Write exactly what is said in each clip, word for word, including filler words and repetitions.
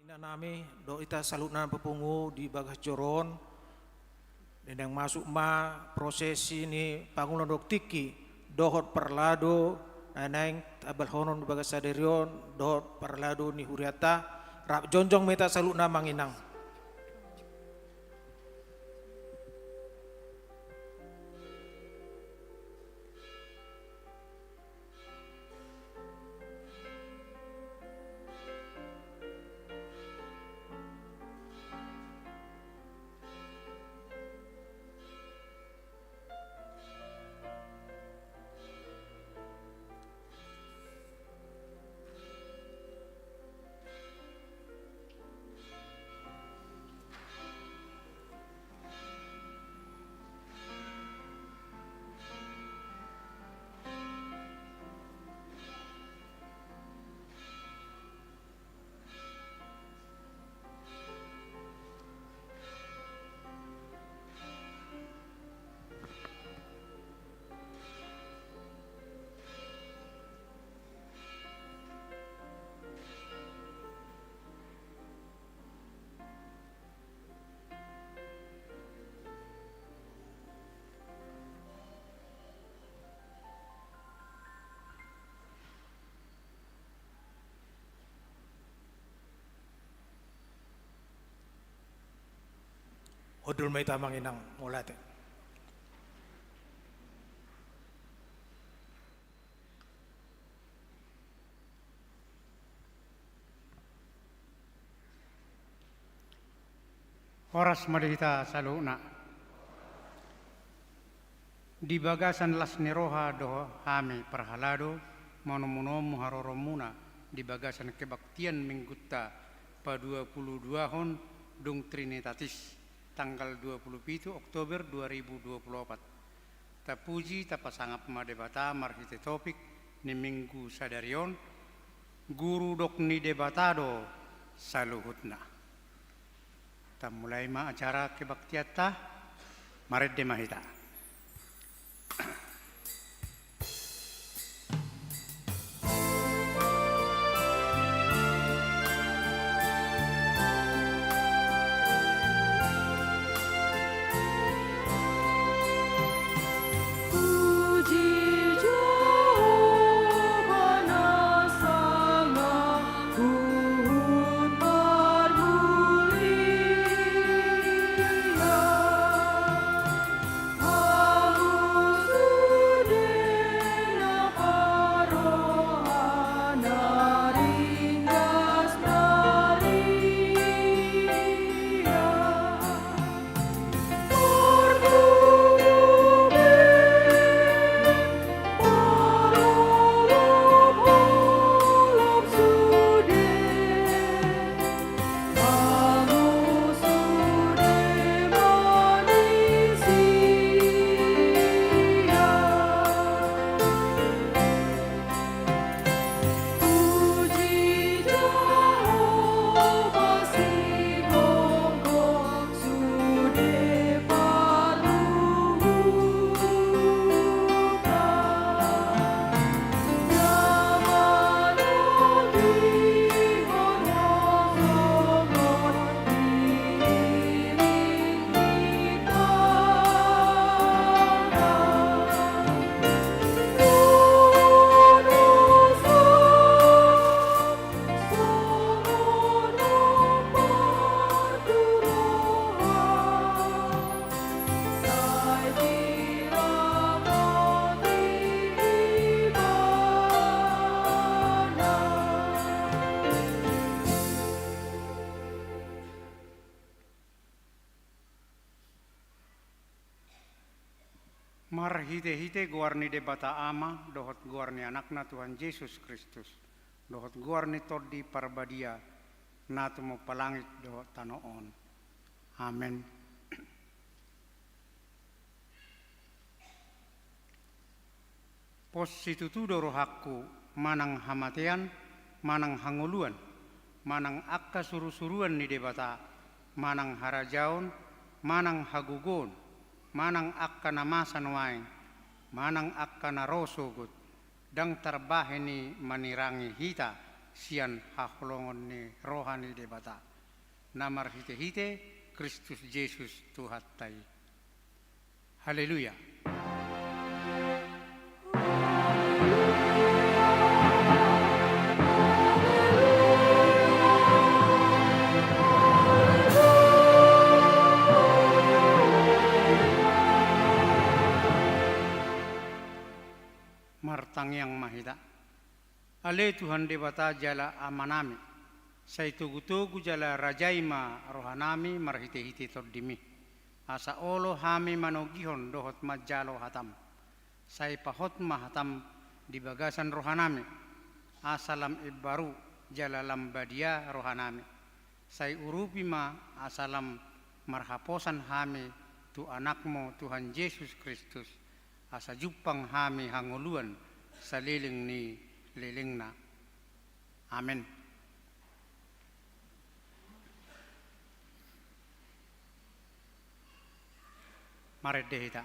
Nami dohot hita saluhutna na marpungu di bagas joro on, naeng masuk ma prosesi ni pangula dohot tingki, dohot parlado na naeng tabalhonon di bagas sadari on, dohot parlado ni hurianta, rap jongjong ma hita saluhutna amang inang. Hundul ma hita amang inang, mauliate. Horas ma di hita saluhutna. Di bagasan las ni roha do hami parhalado manomunomu haroromuna di bagasan kebaktian minggunta paduapuluduahon dung Trinitatis, tanggal dua puluh pitu Oktober dua ribu dua puluh opat. Tapuji, tapasangap ma Debata marhite topik ni minggu sadari on, guru dok ni Debata do saluhutna. Tamulai ma acara kebaktianta, marende ma hita. Marhitehite goar ni Debata Ama dohot goar ni Anakna Tuhan Jesus Kristus dohot goar ni Tondi Parbadia, na tumompa langit dohot tano on. Amen. Pos situtu do rohangku manang hamatean, manang hangoluan, manang angka surusuruan ni Debata, manang harajaon, manang hagogoon, manang angka na masa nuaeng, manang angka na ro sogot, ndang tarbahen i manirangi hita sian haholongon ni roha ni Debata, na marhitehite Kristus Jesus Tuhanta i. Haleluya. Martangiang ma hita. Ale Tuhan Debata jala Amanami, sai togutogu jala rajai ma rohanami marhitehite TondiMi, asa olo hami manogihon dohot manjalo hataM. Sai pahot ma hataM di bagasan rohanami, asa lam imbaru jala lam badia rohanami. Sai urupi ma asa lam marhaposan hami tu AnakMu Tuhan Jesus Kristus, asa jumpang hami hangoluan saleleng ni lelengna. Amen. Marende hita.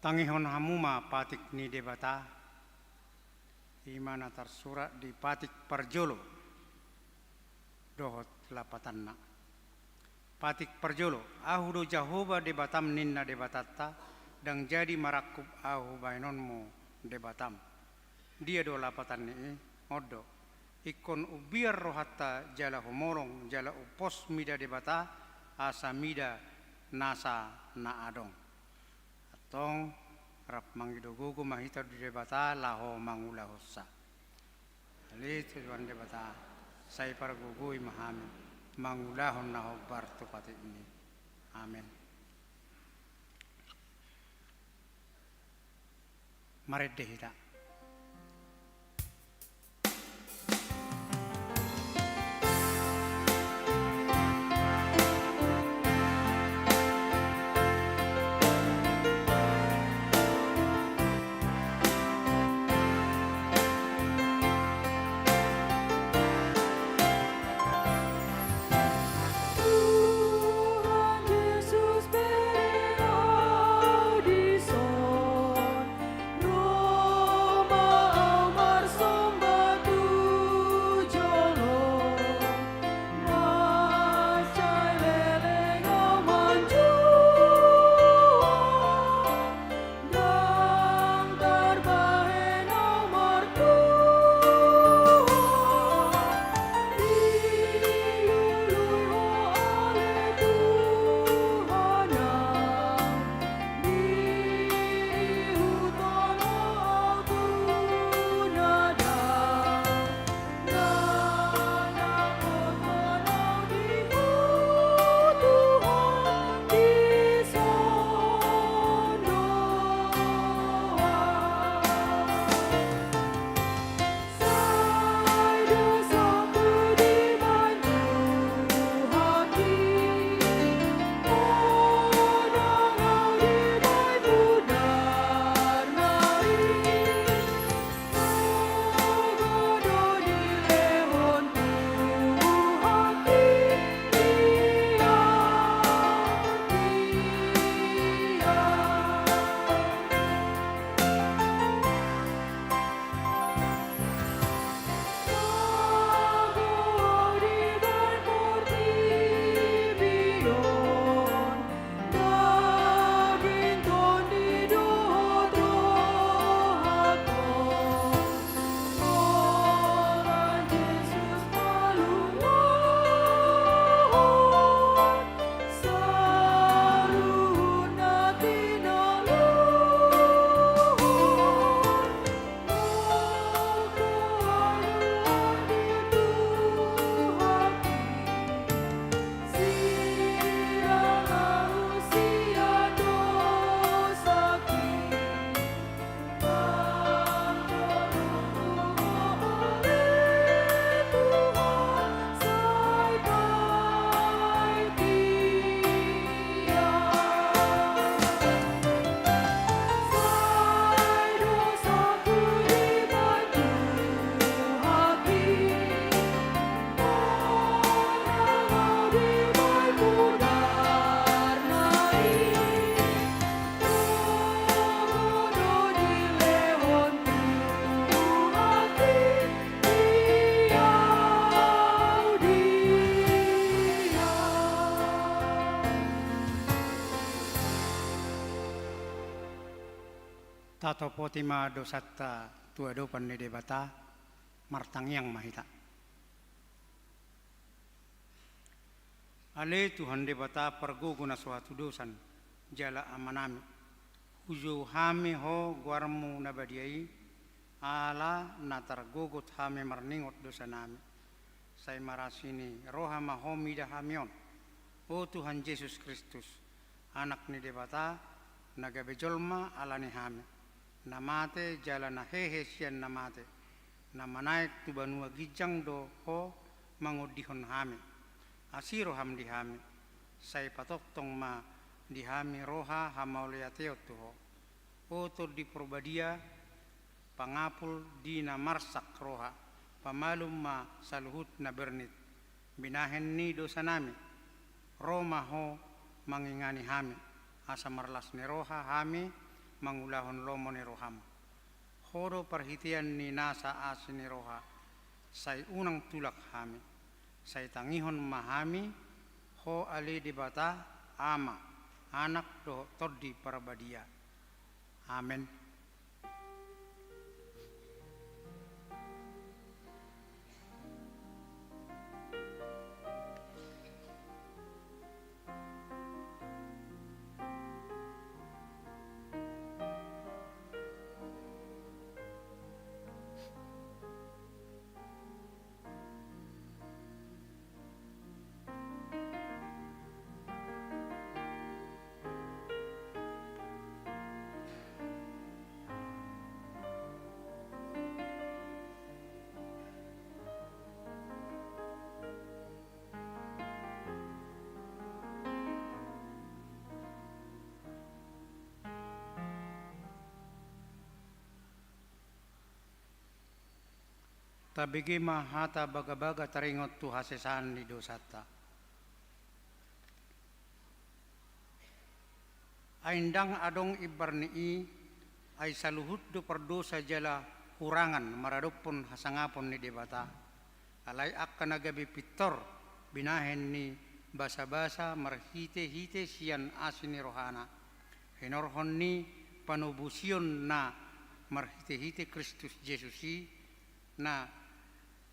Tangihon hamu ma patik ni Debata, i ma na tarsurat di patik parjolo dohot lapatanna. Patik parjolo, Ahu do Jahowa Debatam ninna Debatanta, ndang jadi marangkup Ahu bahenonmu Debatam. Dia do lapatan ni i? On do. Ingkon umbiar rohanta jala humolong jala umpos mida Debata, asa mida nasa na adong. Antong rap mangido gogo ma hita di Debata laho mangulahonsa. Ale Tuhan Debata, sai pargogoi ma hami mangulahon na hombar tu patikMi. Amen. Marende hita. Tatopoti ma dosanta tu adopan ni Debata, martangiang ma hita. Ale Tuhan Debata pargogo na so hatudosan, jala Amanami, hujou hami Ho goarMu na badia i, ala na targogot hami marningot dosanami. Sai marasi ni roha ma Ho mida hami on, o Tuhan Jesus Kristus, Anak ni Debata, na gabe jolma ala ni hami, na mate jala na hehe sian na mate, na manaek tu banua ginjang do Ho mangondihon hami. Asi rohaM di hami, sai patongtong ma di hami roha hamauliateon tu Ho. O Tondi Porbadia, pangapul di na marsak roha, pamalum ma saluhut na bernit, binahen ni dosanami, ro ma Ho mangingani hami, asa marlas ni roha hami mangulahon lomo ni rohaM. Ho do parhitean ni nasa asi ni roha, sai unang tulak hami, sai tangihon ma hami Ho ale Debata, Ama, Anak dohot Tondi Parbadia. Amen. Tabege ma hata bagabaga taringot tu hasesaan ni dosanta. Ai ndang adong imbar ni i, ai saluhut do pardosa jala hurangan maradophon hasangapon ni Debata. Alai angka na gabe pintor binahen ni basabasa marhitehite sian asi ni rohana, hinorhon ni panobusion na marhitehite Kristus Jesus i, na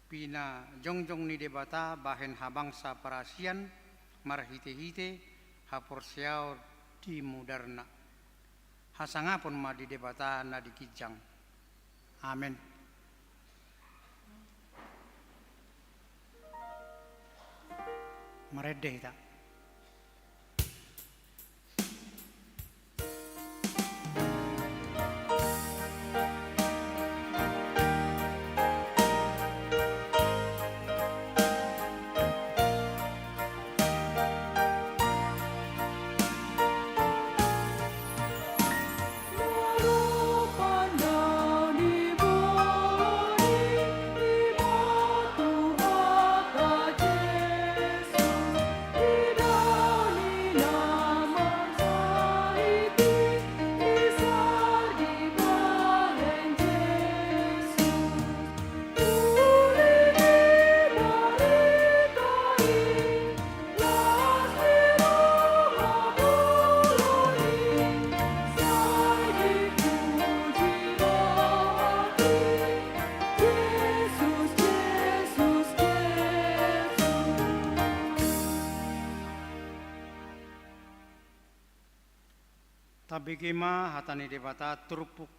pinajongjong ni Debata bahen habangsa parasian marhitehite haporseaon di mudarna. Hasangapon ma di Debata na di ginjang. Amen. Marende hita. Tabege ma hata ni Debata turpuk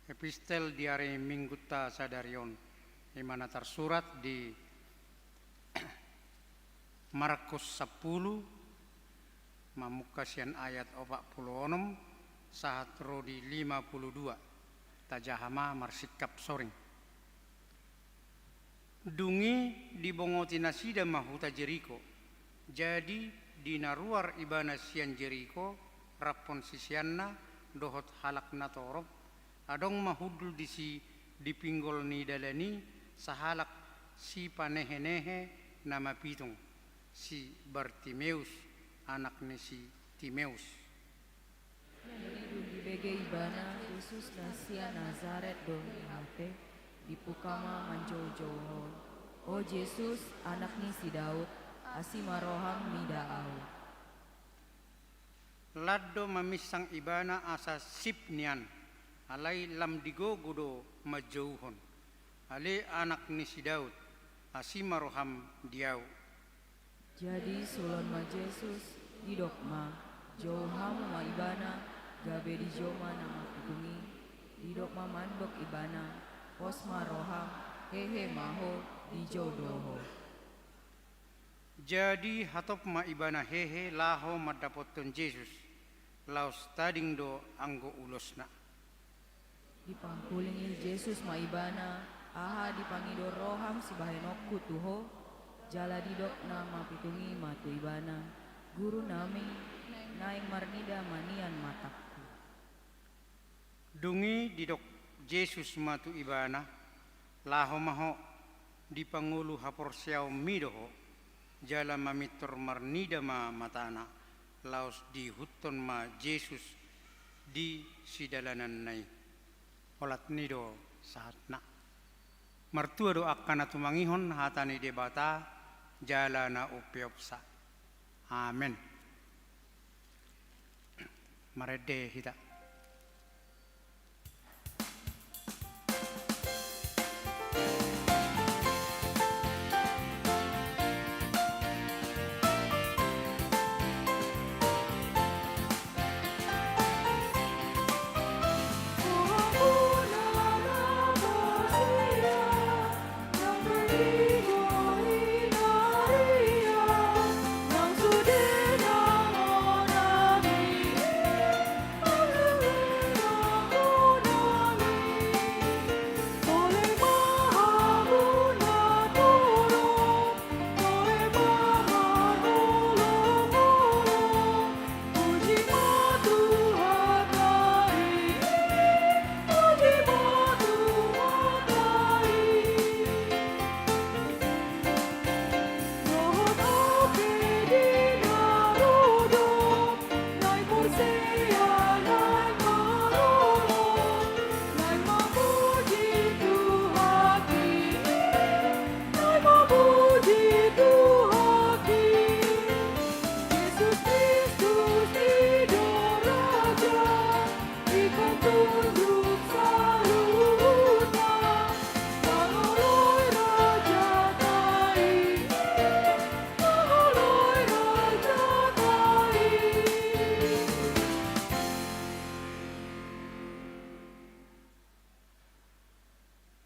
epistel di ari Minggunta sadari on, i ma na tarsurat di Markus sampulu, mamungka sian ayat opat pulu onom sahat ro di lima pulu dua. Tajaha ma marsingkap soring. Dung i dibongoti nasida ma huta Jeriko. Jadi di na ruar ibana sian Jeriko, raphon siseanna dohot halak na torop, adong ma hundul disi di pinggol ni dalan i sahalak sipanehenehe na mapitung, si Bartimeus, anak ni si Timeus. Dung dibege ibana, Jesus na sian Nasaret do i hape, dipungka ma manjoujouhon: O Jesus, anak ni si Daud, asi ma roham mida ahu. Lan do maminsang ibana asa sip nian, Alai lam digogo do manjouhon. Ale anak ni si Daud, asi ma roham di ahu. Jadi suhut ma Jesus, didok ma: Jou hamu ma ibana, gabe dijou ma na mapitung i. Didok ma mandok ibana: Pos ma roham, hehe ma ho, dijou do ho. Jadi hatop ma ibana hehe laho mandapothon Jesus, laos tading do anggo ulosna. Dipangkulingi Jesus ma ibana: Aha dipangido roham sibahenonku tu ho? Jala didok na mapitung i ma tu ibana: Guru nami, naeng marnida ma nian matangku. Dung i didok Jesus ma tu ibana: Laho ma ho, dipangolu haporseaonmi do ho. Jala mamintor marnida ma matana, laos diihuthon ma Jesus di sidalananna i. Holan i do sahatna. Martua do angka na tumangihon hata ni Debata jala na umpeopsa. Amen. Marende hita.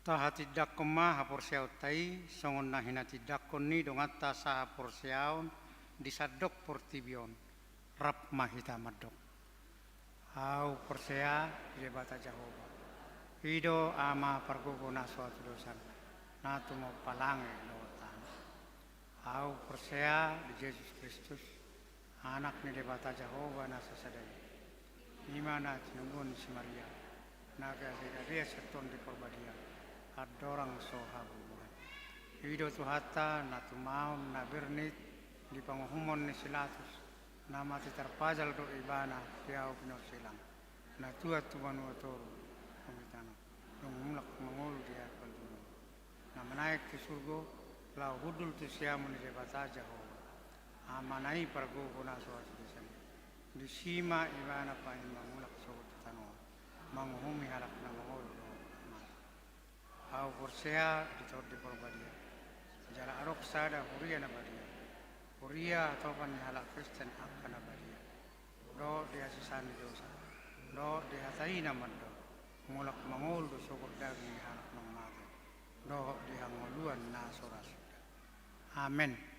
Tahatindangkon ma haporseaonta i songon na hinatindangkon ni donganta sahaporseaon di sandok portibi on. Rap ma hita mandok. Ahu porsea di Debata Jahowa. I do Ama pargogo na so hatudosan, na tumompa langit dohot tano. Ahu porsea di Jesus Kristus, Anak ni Debata Jahowa na sasada i. I ma na tinubuhon ni si Maria, na gabe-gabean sian Tondi Porbadia, andorang so habubuhan. I do Tuhanta na tumaon na bernit di panguhumon ni si Pilatus, na mate tarpajal do ibana, piau pinorsilang, na tuat tu banua toru, dung i tano, dung mulak mangolu di ari parjolo, na manaek tu surgo, laho hundul tu siamun ni Debata Jahowa, Amana i pargogo na so hatudosan i. Disi ma ibana paima mulak sogot tu tano on, manguhumi halak na mangolu dohot na mate. Ahu porsea di Tondi Porbadia. Jala adong sada huria na badia, huria hatopan ni halak Kristen angka na badia, dohot di hasesaan ni dosa, dohot di hata i na mandok, mulak mangolu do sogot daging ni halak na mate, dohot di hangoluan na so ra suda. Amen.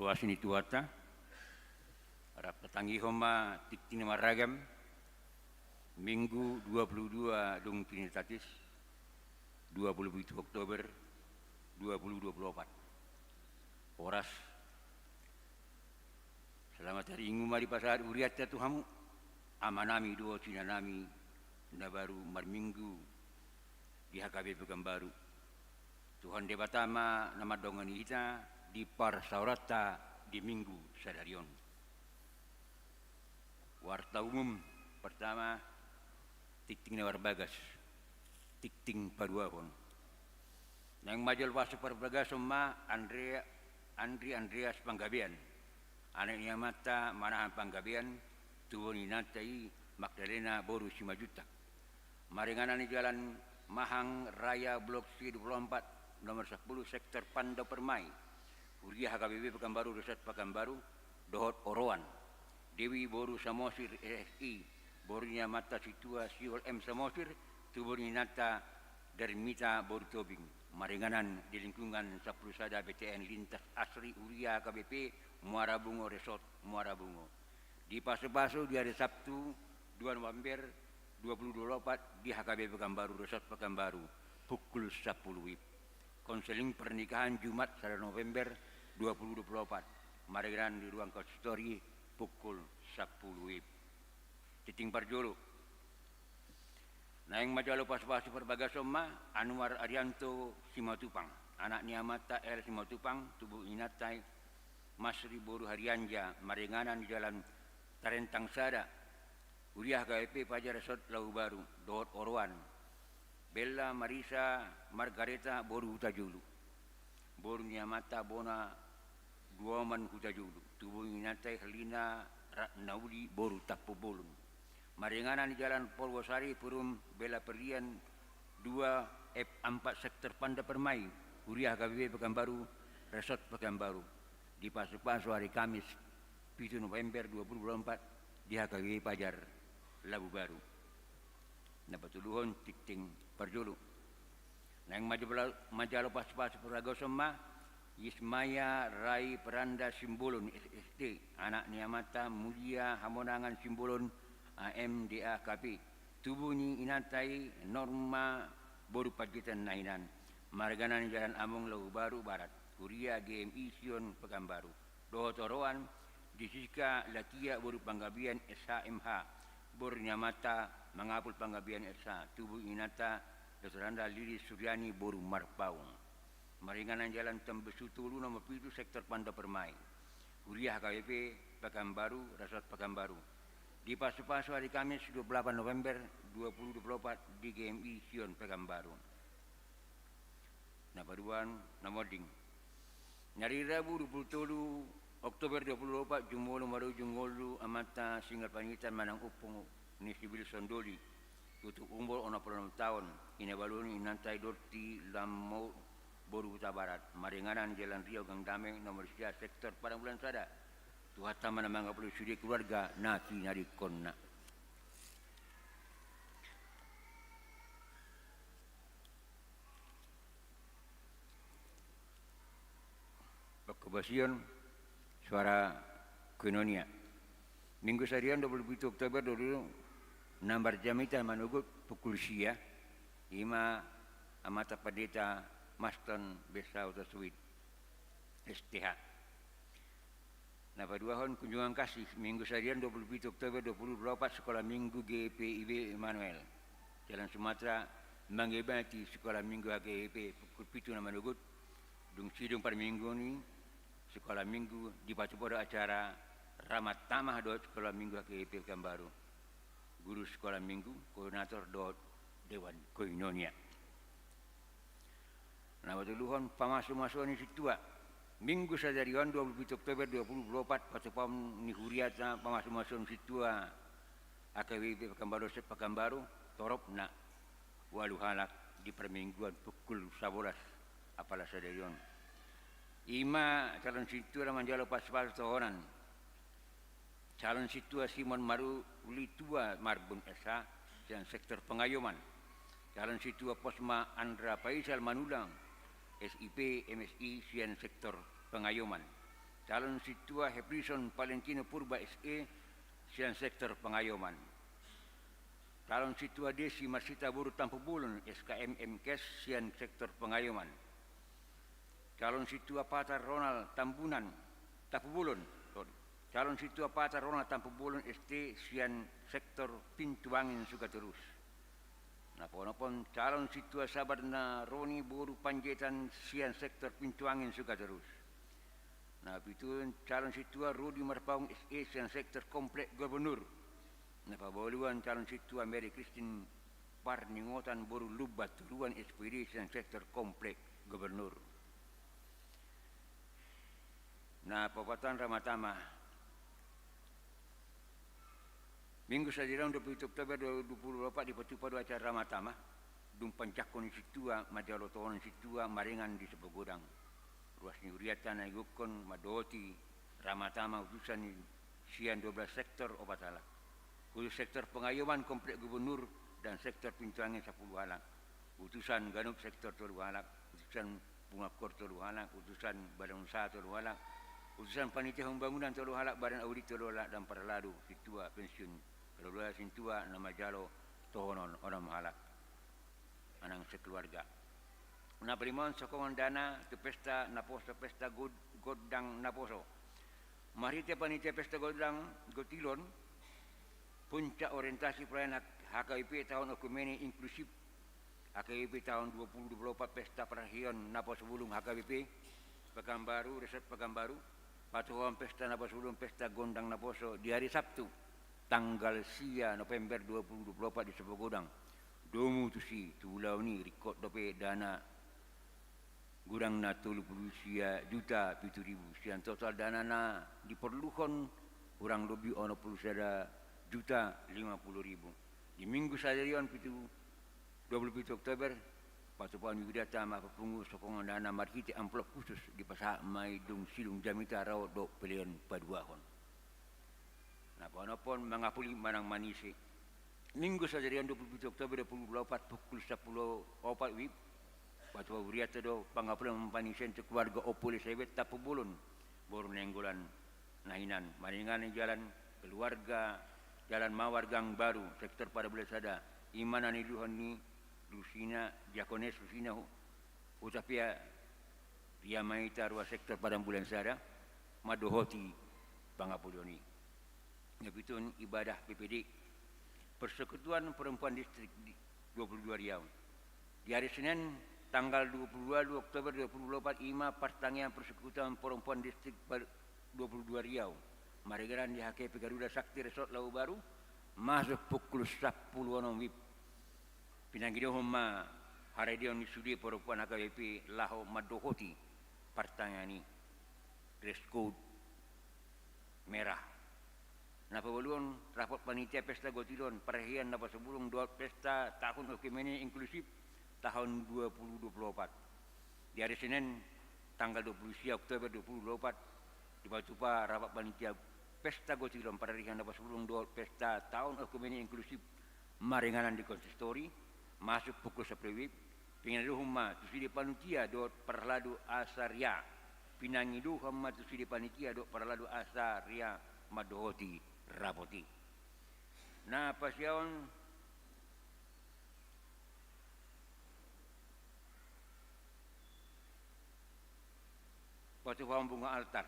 Asi ni Tuhanta, rap tatangihon ma tingting na marragam, Minggu dua puluh dua dung Trinitatis, dua puluh pitu Oktober dua puluh dua puluh opat. Horas. Selamat hari Minggu ma dipasahat hurianta tu hamu, amanami dohot inanami na baru marminggu di H K B P Pekanbaru. Tuhan Debata ma na mandongani hita di parsaoranta di Minggu sadari on. Warta umum pertama, tingting na marbagas, tingting paduahon. Naeng manjalo pasu parbagason ma Andre, Andri Andreas Panggabean, anak ni amanta Manahan Panggabean, tubu ni inanta i Magdalena boru Simanjuntak. Maringanan di Jalan Mahang Raya, Blok C dua puluh empat, nomor sepuluh, sektor Pandaun Permai, huria H K B P Pekanbaru, Resort Pekanbaru, dohot oroan. Dewi boru Samosir, S S I, boru ni amanta Situa Siol M Samosir, tubu ni inanta Darmita boru Tobing. Maringanan di lingkungan sampulu sada B T N Lintas Asri, huria H K B P Muara Bungo, Resort Muara Bungo. Dipasupasu di hari Sabtu, dua November dua puluh dua puluh opat, di H K B P Pekanbaru, Resort Pekanbaru, pukul sampulu W I B. Konseling pernikahan Jumat, sada November dua puluh dua puluh opat, maringanan di ruang konsistori pukul sampulu W I B. Tingting parjolo. Naeng manjalo pasupasu parbagason ma Anwar Arianto Simatupang, anak ni amanta L Simatupang, tubu ni inanta i Masri boru Harianja, maringanan di Jalan Tarentang Sada, huria H K B P Pajar, Resort Labubaru, dohot oroan. Bella Marisa Margareta boru Hutajulu, boru ni amanta Bona Duoman Hutajulu, tubu ni inanta i Herlina Ratnauli boru Tampubolon. Maringanan di Jalan Purwosari, Forum Bella Perdian dua F empat, sektor Pandaun Permai, huria H K B P Pekanbaru, Resort Pekanbaru. Dipasupasu hari Kamis, pitu November dua puluh dua puluh opat, di H K B P Pajar, Labubaru. Na patoluhon, tingting parjolo. Naeng manjalo, manjalo pasupasu parbagason ma Ismaya Rai Peranda Simbolon, S S T, anak ni amanta Mulia Hamonangan Simbolon, A M D A K P, tubu ni inanta i Norma boru Panjaitan Nainggolan, maringanan di Jalan Among Labubaru Barat, huria G M I Sion Pekanbaru. Dohot oroan, Jessica Latia boru Panggabean, S H M H, boru ni amanta Mangapul Panggabean, S H, tubu ni inanta Doktoranda Lilis Suryani boru Marpaung. Maringanan Jalan Tambesu tolu nomor pitu, sektor Pandaun Permai, huria H K B P Pekanbaru, Resort Pekanbaru. Dipasupasu hari Kamis, dua puluh delapan November dua puluh dua puluh opat, di G M I Sion Pekanbaru. Na paduahon, na monding. Ni ari Rabu dua puluh tolu Oktober dua puluh dua puluh opat, jumolo ma do jumolo amanta Singal Pangitan manang Ompung ni si Wilson Doli, tutup umur onom puluh onom taon, ina baloni inanta i Dorti Lambo boru Hutabarat, maringanan Jalan Riau Gang Damai nomor sia, sektor Padang Bulan Sada. Tuhanta ma na mangapuli sude keluarga na tinadingkonna. Panghobasion suara koinonia. Minggu sadari on, dua puluh pitu Oktober dua puluh, na marjamita manogot pukul sia, i ma amanta Pandita Maston Besa Hutasuit, S T H. Na paduahon, kunjungan kasih, Minggu sadari on, dua puluh pitu Oktober dua puluh dua puluh opat, Sekolah Minggu G P I B Immanuel, Jalan Sumatera, mangibati Sekolah Minggu H K B P pukul pitu na manogot. Dung sidung parmingguon i, Sekolah Minggu dipatupa do acara ramah tamah dohot Sekolah Minggu H K B P Pekanbaru. Guru Sekolah Minggu, koordinator dohot dewan koinonia. Na patoluhon, pamasumasuon ni sintua. Minggu sadari on, dua puluh pitu Oktober dua puluh dua puluh opat, patupaon ni huriata pamasumasuon sintua H K B P Pekanbaru, Resort Pekanbaru, toropna, ualu halak, di parmingguan pukul sabolas apala sadari on. I ma calon sintua na manjalo pasupasu tohonan. Calon sintua Simon Marulitua Marbun, S H, sian sektor Pengayoman. Calon sintua Posma Andra Faisal Manulang, S I P, M Si, sian sektor Pengayoman. Calon Sintua Heprison Valentino Purba S E sian sektor Pangayoman. Calon Sintua Desi Marsita boru Tampubolon S K M M Kes sian sektor Pangayoman. Calon Sintua Patar Ronald Tambunan, Tampubolon, sorry. Calon Sintua Patar Ronald Tampubolon S T sian sektor Pintu Angin Sukaterus. Na paonomhon, calon Sintua Sabarna Roni boru Panjaitan sian sektor Pintu Angin Sukaterus. Na pituhon, calon Sintua Rudi Marpaung S E sian sektor Komplek Gubernur. Na paboaluhon, calon Sintua Mary Christine Parningotan boru Lumban Toruan S P D sian sektor Komplek Gubernur. Na paopathon, Ramatama. Minggu sadari on, dua puluh pitu Oktober dua ribu dua puluh opat, dipatupa do acara Ramatama. Dung panjangkon ni sintua, manjalo tohonon sintua maringan di Sopogodang. Ruas ni hurianta na ihuthon mandohoti Ramatama utusan sian dua belas sektor, opat halak. Khusus sektor Pangayoman Komplek Gubernur dan sektor Pintu Angin, sapuluh halak. Utusan ganup sektor, tolu halak. Utusan Pungakor, tolu halak. Utusan badan usaha, tolu halak. Utusan panitia pembangunan, tolu halak. Badan audit, tolu halak. Dan parhalado sintua pensiun. Parhalado sintua na manjalo tohonon, onom halak. Manang sekeluarga. Na palimahon, sokongan dana tu pesta naposo, pesta god-, gondang naposo. Marhite panitia pesta gondang gotilon, puncak orientasi pelayanan H K B P tahun oikumene inklusif H K B P tahun dua puluh dua puluh opat, pesta parhion naposo bulung H K B P Pekanbaru, Resort Pekanbaru, patupaon pesta naposo bulung, pesta gondang naposo di hari Sabtu, tanggal sia November dua puluh dua puluh opat di Sopogodang. Domu tusi, tu ulaon i ringkot dope dana, godangna tolu pulu sia juta pitu ribu, sian total dana na diporluhon hurang lobi onom pulu sada juta lima pulu ribu. Di Minggu sadari on, pitu, dua puluh pitu Oktober, patupaon ni hurianta ma papungu sokongan dana marhite amplop khusus, dipasahat ma i dung sidung jamita ro dohot peleon paduahon. Na paonomhon, mangapuli manang manise. Minggu sadari on, dua puluh pitu Oktober dua puluh dua puluh opat, pukul sampulu opat WIB, patupa hurianta do pangapulian manang panisen tu keluarga Ompu Elisabet Tampubolon boru Nainggolan Nahinan, maringanan di jalan keluarga, Jalan Mawar Gang Baru, sektor Padan Bulan Sada. I ma na niduhon ni Lusina, Diakones Lusina Hu-, Hutapea, Ria Maita, ruas sektor Padan Bulan Sada, mandohoti pangapulion i. Na pituhon, ibadah P P D, Persekutuan Perempuan Distrik di dua puluh dua Riau. Di hari Senin, tanggal dua puluh dua Oktober dua puluh dua puluh opat, i ma partangiangan Persekutuan Perempuan Distrik per-, dua puluh dua Riau, maringanan di H K P Garuda Sakti Resort Lau Baru, masuk pukul sampulu onom WIB. Pinangidohon ma haradeon ni sude perempuan H K B P laho mandohoti partangiangan i. Dress code merah. Na paboaluhon, rapot panitia pesta gotilon, parhian naposo bulung dohot pesta tahun oikumene inklusif tahun dua puluh dua puluh opat. Di hari Senin, tanggal dua puluh sia Oktober dua puluh dua puluh opat, dipatupa rapat panitia pesta gotilon, parhian naposo bulung dohot pesta tahun oikumene inklusif maringanan di konsistori, masuk pukul sampulu WIB. Pinangidohon ma tu sude panitia dohot parhalado asa ria. Pinangidohon ma tu sude panitia dohot parhalado asa ria mandohoti rapot i. Na pasia on, patupaon bunga altar.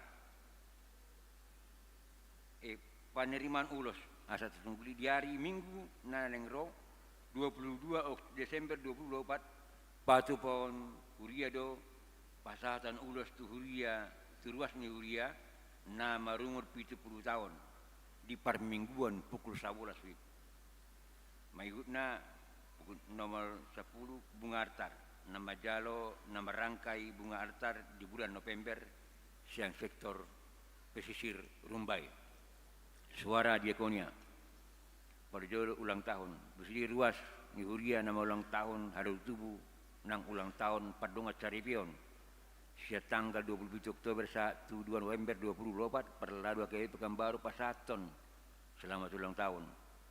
Eh, panerimaan ulos, asa tasungguli di hari Minggu na naeng ro, dua puluh dua Ok-, Desember dua puluh dua puluh opat, patupaon huria do, pasahaton ulos tu huria, tu ruas ni huria, na marumur pitu pulu taon, di parmingguon pukul sabolas WIB. Maihutna, pukul nomor sampulu, bunga altar. Na manjalo, na marangkai bunga altar di bulan November sian sektor pesisir Rumbai. Suara Diakonia. Parjolo ulang tahun. Di sude ruas ni huria na maulang tahun, haru tubu, nang ulang tahun pardongan saripeon. Sian tanggal dua puluh pitu Oktober sahat tu dua November dua puluh dua puluh opat, parhalado H K B P Pekanbaru pasahathon selamat ulang tahun.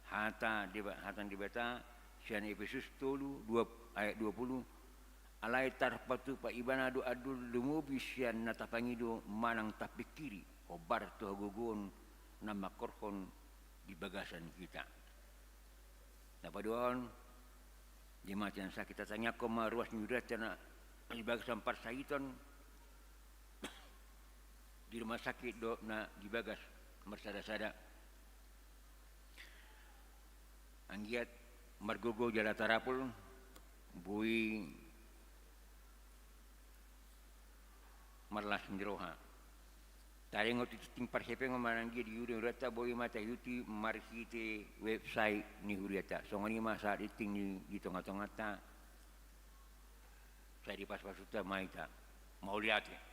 Hata Deba-, hata ni Debata sian Epesus tolu, dua, ayat dua puluh, Alai tarpatupa ibana do andul lumobi sian na tapangido manang tapingkiri, hombar tu hagogoon na mangkorhon di bagasan hita. Na paduahon, di mata na sangkit tatangiangkon ma ruas ni hurianta na di bagasan parsahiton, di rumah sakit dohot na di bagas marsada-sada. Anggiat margogo jala tarapul, boi marlas ni roha. Taringot tu tingting parhepengon manang dia di hurianta, boi ma taihuti marhite website ni hurianta. Songon i ma sahat tingting di, di tonga-tonganta. Sai dipasupasu ma hita. Mauliate.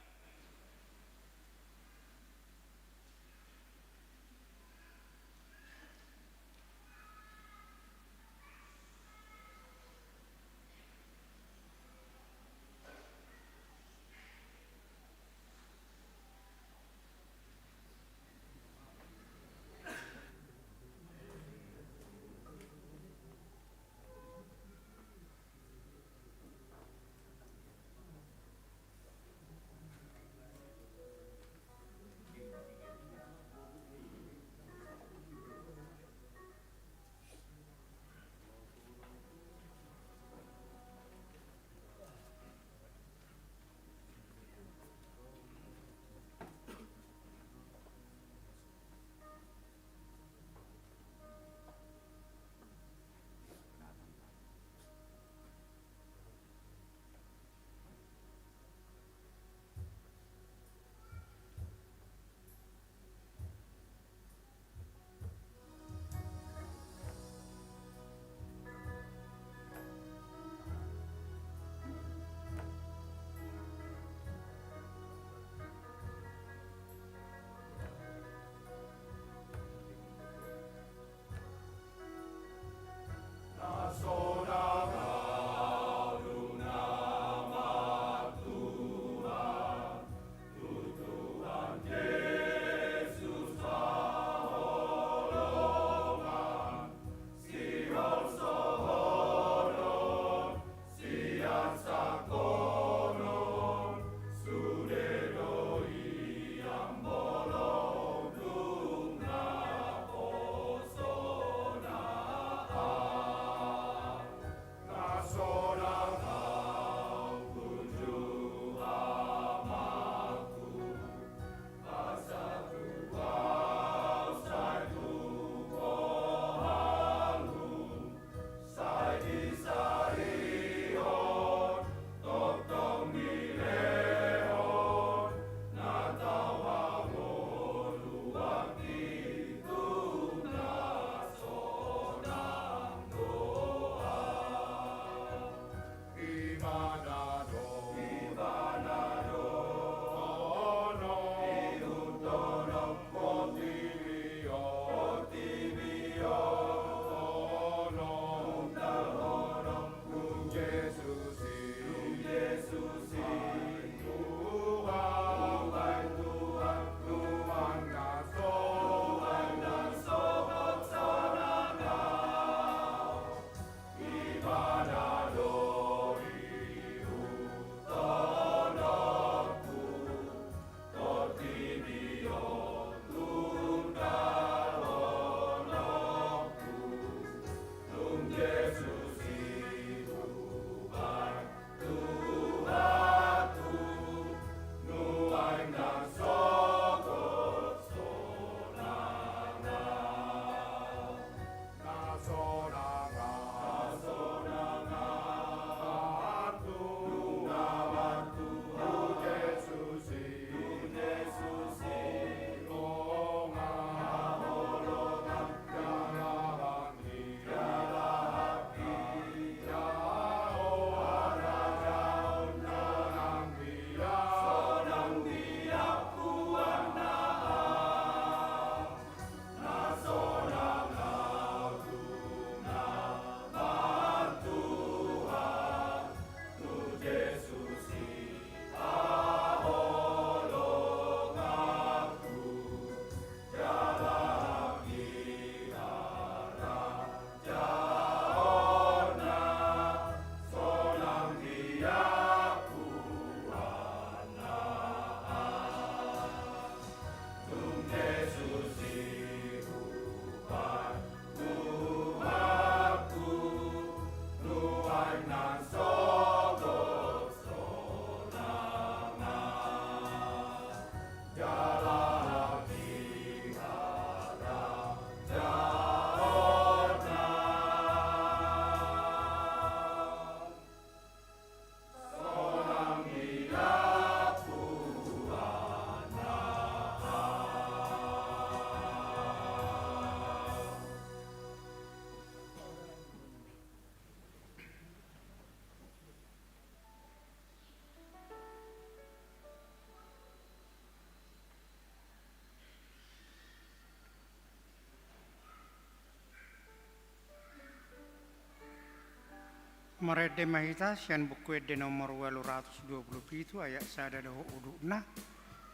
Marende ma hita sian Buku Ende nomor ualu ratus dua pulu pitu, ayat sada dohot udutna.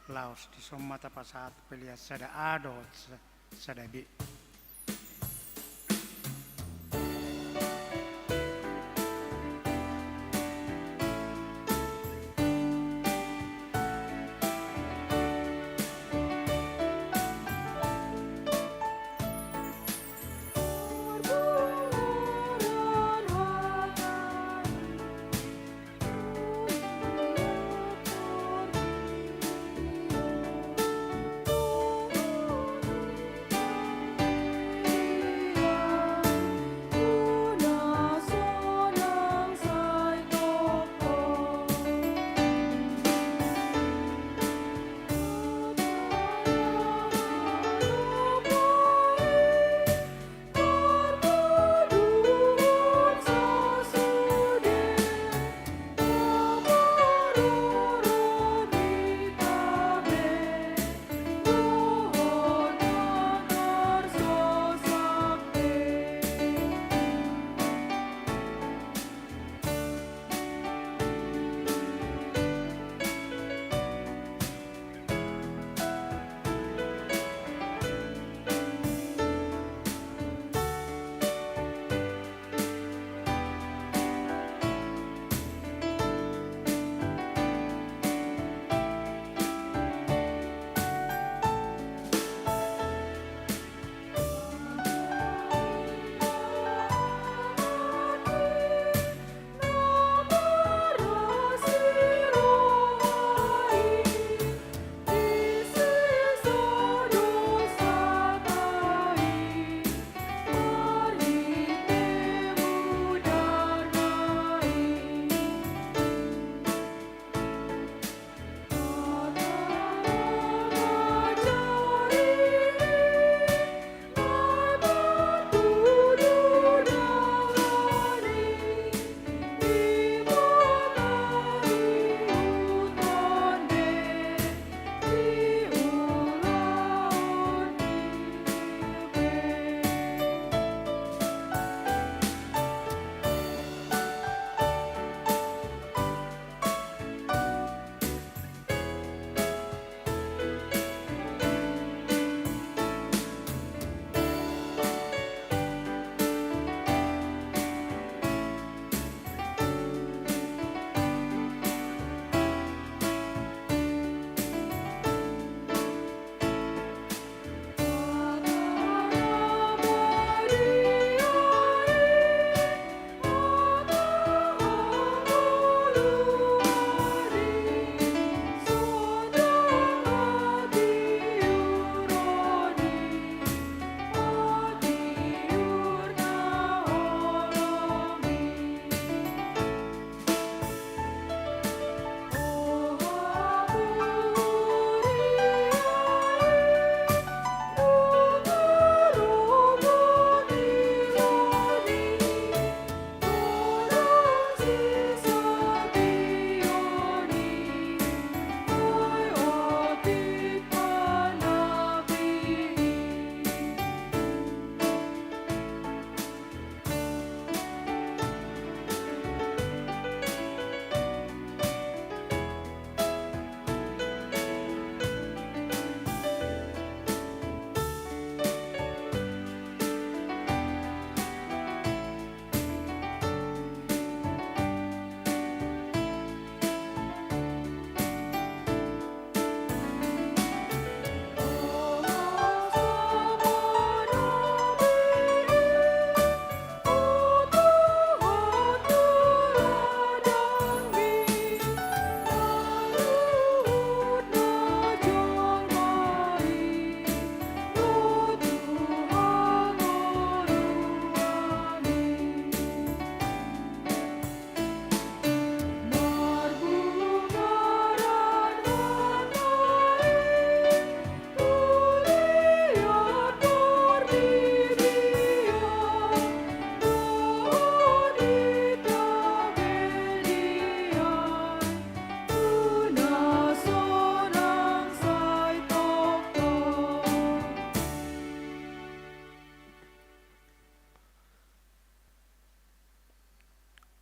Laos dison ma tapasahat pelean sada A dohot sada B.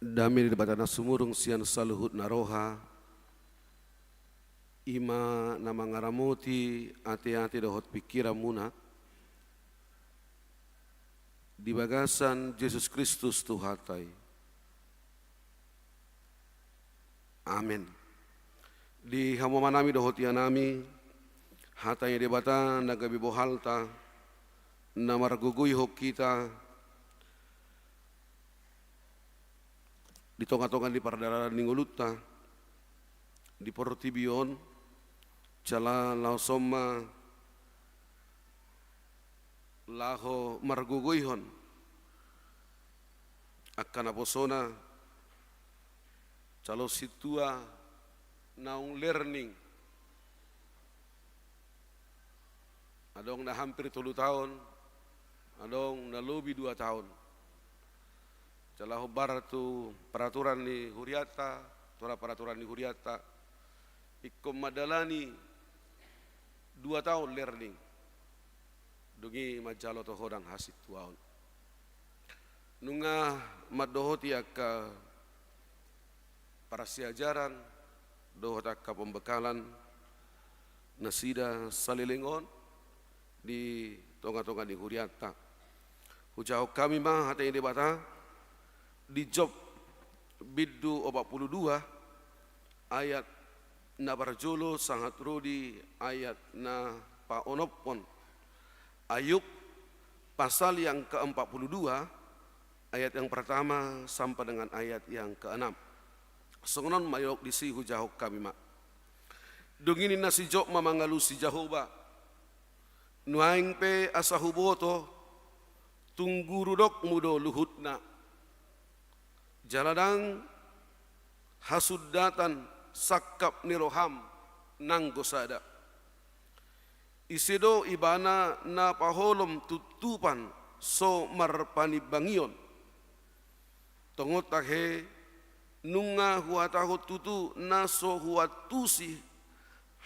Dame ni Debata na sumurung sian saluhut na roha, i ma na mangaramoti ateate dohot pingkiranmuna di bagasan Jesus Kristus Tuhanta i. Amen. Di hamu amanami dohot inanami, hata ni Debata na gabe bohalta, na margogoihon hita di tongatonga ni pardalanan ni ngolunta di portibi on, jala laos on ma laho margogoihon angka naposona calon sintua naung learning. Adong na hampir tolu taon, adong na lobi dua taon. Jala hombar tu peraturan ni hurianta, tu peraturan ni hurianta, ingkon mandalani dua taon learning. Dung i manjalo tohonang hasintuaon. Nunga mandohoti angka parsiajaran dohot angka pembekalan nasida saleleng on di tongatonga ni hurianta. Hujahahon hami ma hata ni Debata di Job bindu opat pulu dua ayat na parjolo sahat ro di ayat na paonomhon. Ayub pasal yang keempat puluh dua, ayat yang pertama sampai dengan ayat yang keenam. Songon on ma didok disi, hujahahon hami ma. Dung i ninna si Job ma mangalusi Jahowa: Nuaeng pe asa huboto, tung guru dokmu do luhutna. Jala ndang hasundatan sangkap ni roham nanggo sada. Ise do ibana na paholom tuntupan so marpanimbangion? Tongon tahe, nunga huhatahon tutu na so huantusi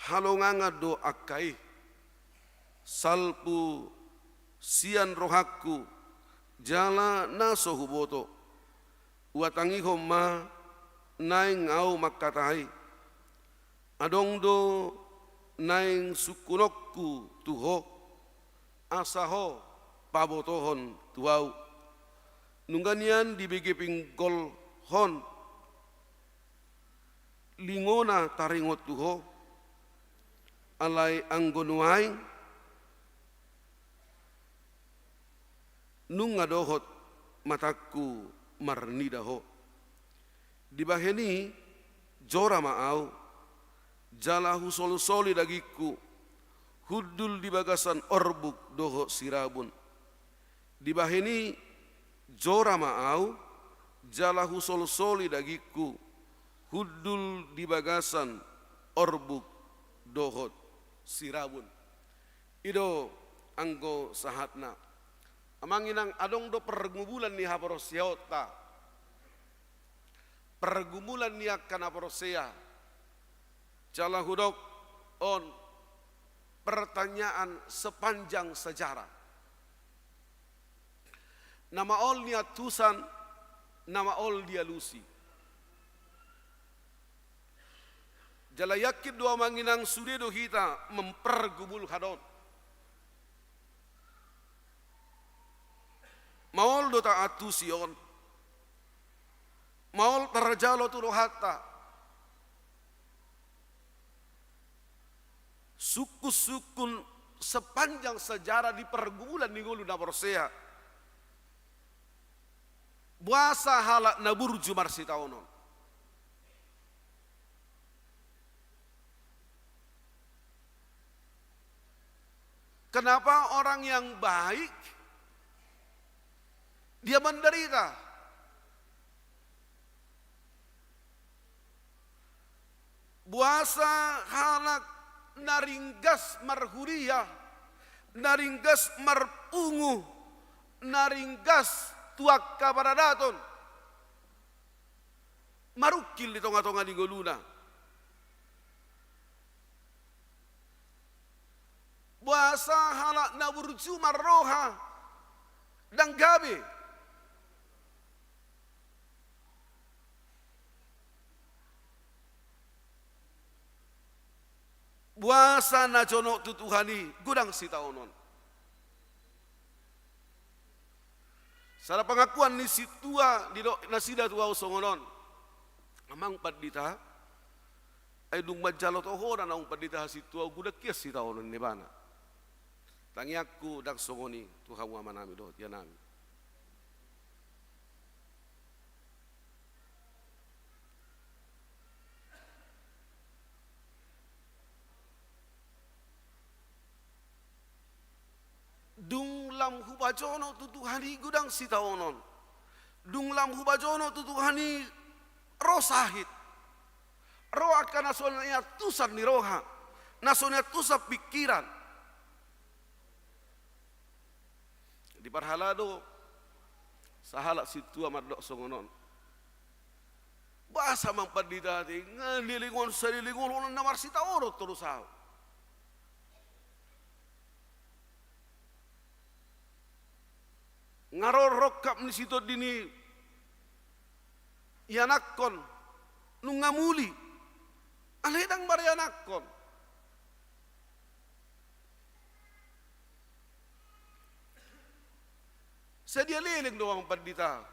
halongangan do angka i. Salpu sian rohangku jala na so huboto. Huhatangihon ma naeng ahu mangkatai. Adong do naeng sungkunonku tu ho, asa ho pabotohon tu ahu. Nunga nian dibege pinggolhon lingona taringot tu ho, alai anggo nuaeng nunga dohot matangku marnida ho. Dibahen i jora ma ahu, jala husolsoli dagingku, hundul di bagasan orbuk dohot sirabun. Dibahen i jora ma ahu, jala husolsoli dagingku, hundul di bagasan orbuk dohot sirabun. I do anggo sahatna. Amang inang, adong do pergumulan ni haporseaonta. Pergumulan ni angka na porsea. Jala hudok on pertanyaan sepanjang sejarah. Na maol niantusan, na maol dialusi. Jala yakin do amang inang, sude do hita mempergumulhon on. Maol do taantusi on. Maol tarjalo tu rohanta. Sungkunsungkun sepanjang sejarah di pergumulan ni ngolu na porsea. Boasa halak na burju marsitaonon? Kenapa orang yang baik dia menderita? Boasa halak na ringgas marhuria, na ringgas marpungu, na ringgas tu angka paradaton, marungkil di tongatonga ni ngoluna. Boasa halak na burju marroha ndang gabe? Boasa na jonok tu Tuhan i godang sitaonon. Sada pangakuan ni sintua didok nasida tu ahu songon on: Amang Pandita, ai dung manjalo tohonan ahu Pandita, sintua, godang hian sitaonon, ibana. Tangiangku ndang songon i tu hamu amanami dohot ianami. Dung lam hupajonok tu Tuhan i godang sitaonon. Dung lam hupajonok tu Tuhan i ro sahit. Ro angka na so niantusan ni roha, na so niantusan pingkiran. Diparhalado sahalak sintua mandok songon on: Boasa Amang Pandita, ate, nga leleng on, saleleng on, holan na marsitaonon torus ahu. Nga ro rongkap ni si tondi ni ianakkon, nunga muli, alai ndang marianakkon. Sadia leleng do Amang Pandita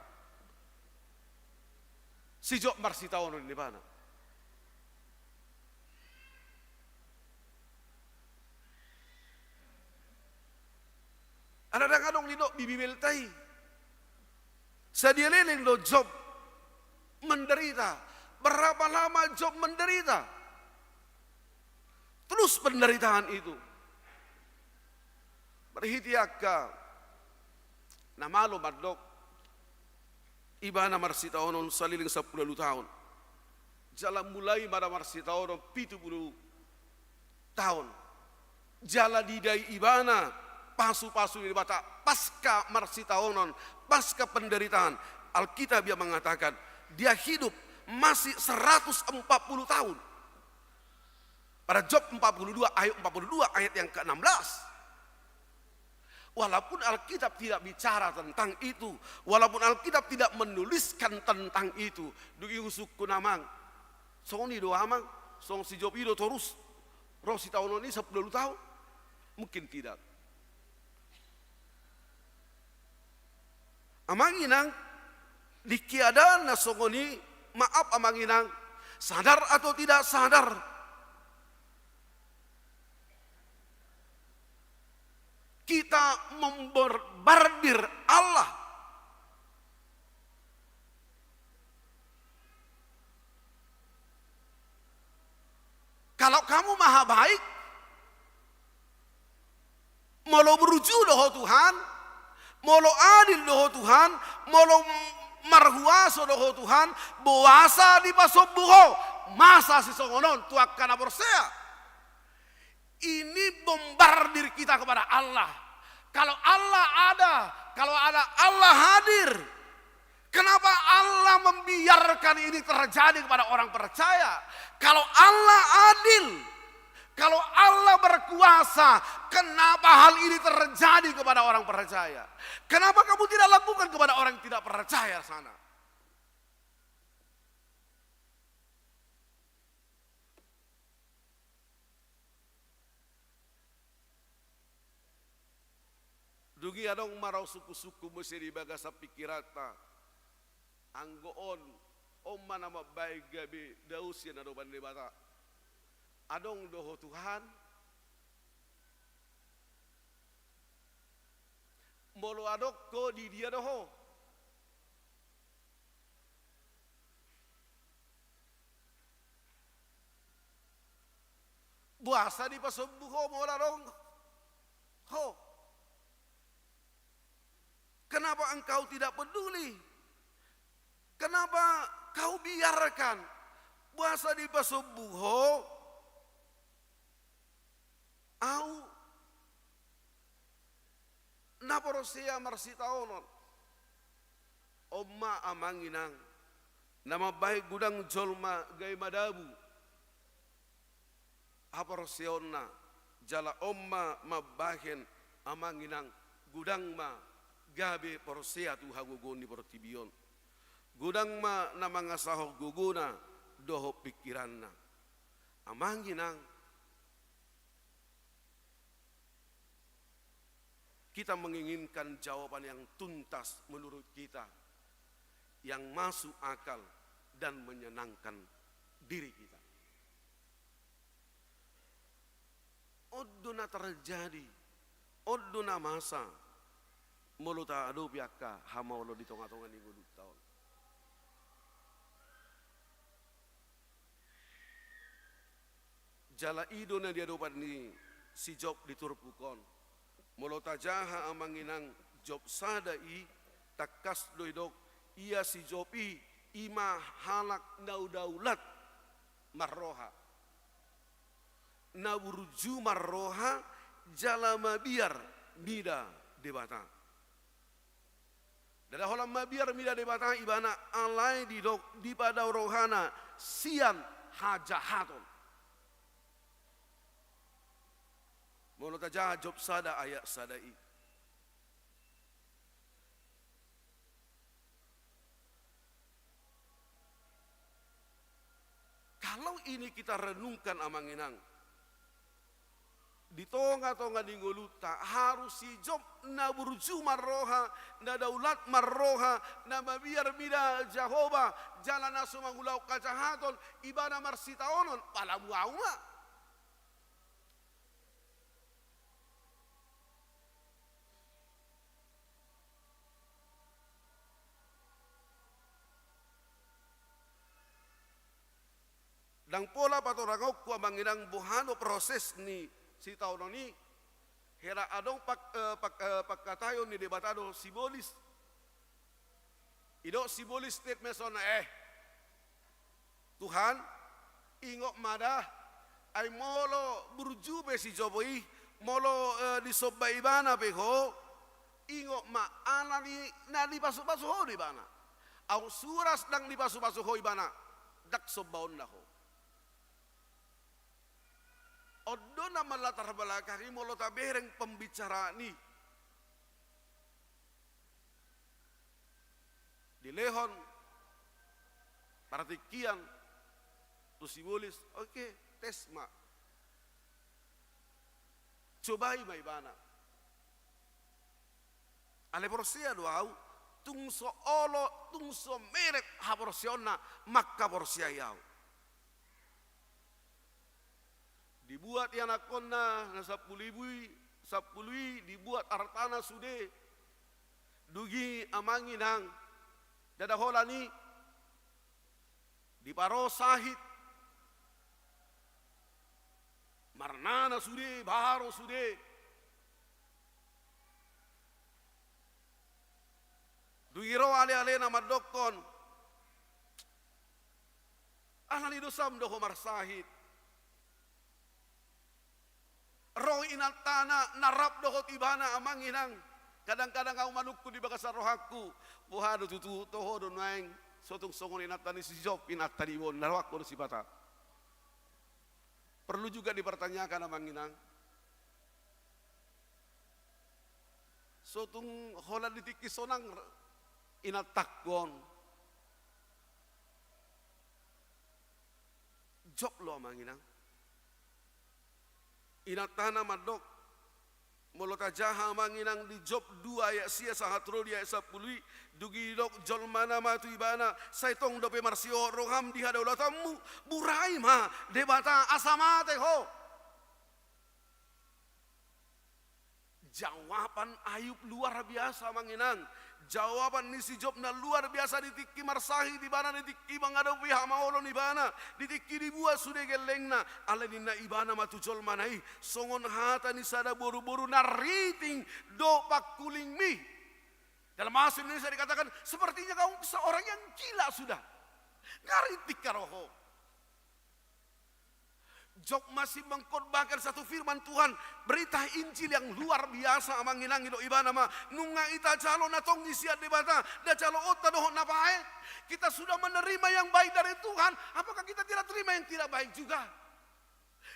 si Job marsitaonon, ibana. Ala ndang adong didok di Bibelta i sadia leleng do Job menderita. Berapa lama Job menderita? Terus penderitaan itu. Marhite angka na malo mandok, ibana marsitaonon saleleng sampulu ualu taon. Jala mulai ma da marsitaonon pitu pulu taon. Jala didai ibana pasupasu ni Debata pasca marsitaonon, pasca penderitaan. Alkitab ia mengatakan, dia hidup masih seratus empat puluh tahun. Pada Job empat puluh dua, ayat empat puluh dua, ayat yang keenam belas. Walaupun Alkitab tidak bicara tentang itu, walaupun Alkitab tidak menuliskan tentang itu, dung i husungkun, Amang, songon i do, Amang, songon si Job i do torus ro sitaonon i sampulu ualu taon? Mungkin tidak. Amang inang, di keadaan na songon i, maaf Amang inang, sadar atau tidak sadar, kita membombardir Allah. Kalau kamu maha baik, molo burju do ho Tuhan, molo adil do ho Tuhan, molo marhuaso do ho Tuhan, boasa dipasombu ho masa sisongon on tu angka na porsea? Ini bombardir kita kepada Allah. Kalau Allah ada, kalau ada Allah hadir, kenapa Allah membiarkan ini terjadi kepada orang percaya? Kalau Allah adil, kalau Allah berkuasa, kenapa hal ini terjadi kepada orang percaya? Kenapa kamu tidak lakukan kepada orang yang tidak percaya sana? Dung i adong ma ro sungkunsungkun muse di bagasan pingkiranta. Anggo on, on ma na mambahen gabe dao sian adopan Debata. Adong do ho Tuhan? Molo adong ho, di dia do ho? Boasa dipasombu ho molo adong ho? Kenapa engkau tidak peduli? Kenapa kau biarkan? Boasa dipasombu ho? Ahu na porsea marsitaonon. On ma amang inang, na mambahen godang jolma gabe madabu haporseaonna, jala on ma mambahen amang inang godang ma gabe porsea tu hagogoon ni portibi on. Godang ma na mangasahon gogona dohot pingkiranna. Amang inang, Kita menginginkan jawaban yang tuntas menurut kita, yang masuk akal dan menyenangkan diri kita. On do na terjadi, on do na masa, molo taadopi angka hamaolon di tonga-tonga ni ngolunta on. Jala i do na diadopan ni si Job di turpuk on. Molo tajaha amang inang Job sada i, tangkas do didok, ia si Job i, i ma halak na daulat marroha. Na burju marroha jala mabiar mida Debata. Ndada holan mabiar mida Debata ibana, alai didok dipadao rohana sian hajahaton. Molo tajaha Job sada ayat sada i. Kalau ini kita renungkan, amang inang, di tonga-tonga ni ngolunta, harus si Job na burju marroha, na daulat marroha, na mabiar mida Jahowa, jala na so mangulahon hajahaton, ibana marsitaonon, pala muau ma. Ndang pola patorangonku, amang inang, boha do proses ni sitaonon i, hera adong pak-, eh, pak-, eh, pangkataion ni Debata dohot sibolis. Didok sibolis, didok ma songon na, eh, Tuhan, ingot ma da, ai molo burju pe si Job i, molo, eh, disomba ibana pe ho, ingot ma, ala ni na dipasupasu ho do ibana. Aut suras ndang dipasupasu ho ibana, ndang sombaonna ho. On do na mallatar belakangi molo tabereng pembicaraan i. Dilehon partingkian tu sibolis, oke, tes ma. Cobai ma ibana. Alai porsea do ahu, tung so olo, tung so meret haporseaonna, mangkaporseai ahu. Dibuat ianakkonna na sampulu ribu i, sampulu i, dibuat artana sude. Dung i, amang inang, ndada holan i, diparo sahit. Marnana sude, baro sude. Dung i ro ale-alena mandokkon, ala ni dosam do ho marsahit. Ro inantana na rap dohot ibana, amang inang. Kadang-kadang ahu manungkun di bagasan rohangku, boha do tutu toho do nuaeng so tung songon inanta ni si Job, inanta ni Ibon, na rohangku do sipata. Perlu juga dipertanyakan, amang inang. So tung holan di tingki sonang inantangku on. Job do, amang inang. Inantana mandok, molo tajaha, amang inang, di Job dua ayat sia sahat ro di ayat sampulu i, dung i didok jolmana ma tu ibana, sai tong dope marsihohot roham di hadaulatanmu, burai ma Debata asa mate ho. Jawaban Ayub luar biasa, amang inang. Jawaban ni si Job na luar biasa di tingki marsahit ibana, di tingki mangadopi hamaolon ibana, di tingki dibuat sude gellengna. Alai ninna ibana ma tu jolmana i, songon hata ni sada boru-boru na riting do pangkulingmi. Dalam bahasa Indonesia dikatakan, sepertinya kau seorang yang gila sudah. Nga riting haroho. Job masih mengkhotbahkan satu firman Tuhan, berita Injil yang luar biasa, amang inang, didok ibana ma, nunga i tajalo na tong i sian Debata, na jaloonta dohot na baik. Kita sudah menerima yang baik dari Tuhan, apakah kita tidak terima yang tidak baik juga?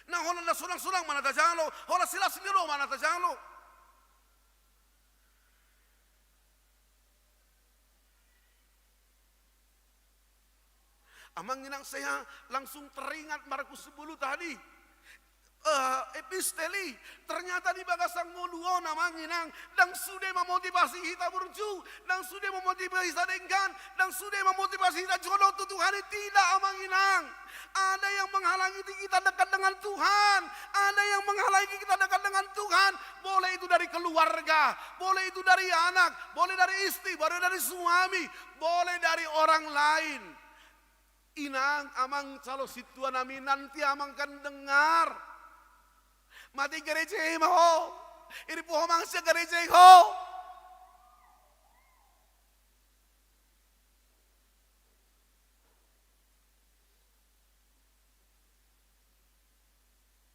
Na holan na sonang-sonang ma na tajalo, holan silas ni roha ma na tajalo. Amang inang, saya langsung teringat Markus sepuluh tadi. eh, epistel i, ternyata di bagasan ngolu on, amang inang, ndang sude mamotivasi hita burju, ndang sude mamotivasi hita denggan, ndang sude mamotivasi hita jonok tu Tuhan i, tidak, amang inang. Ada yang menghalangi kita dekat dengan Tuhan, ada yang menghalangi kita dekat dengan Tuhan, boleh itu dari keluarga, boleh itu dari anak, boleh dari istri, boleh dari suami, boleh dari orang lain. Inang, amang, calon sintua nami, nanti amang akan dengar. Mate gareja i ma ho. Iri po ho amang sian gareja i ho.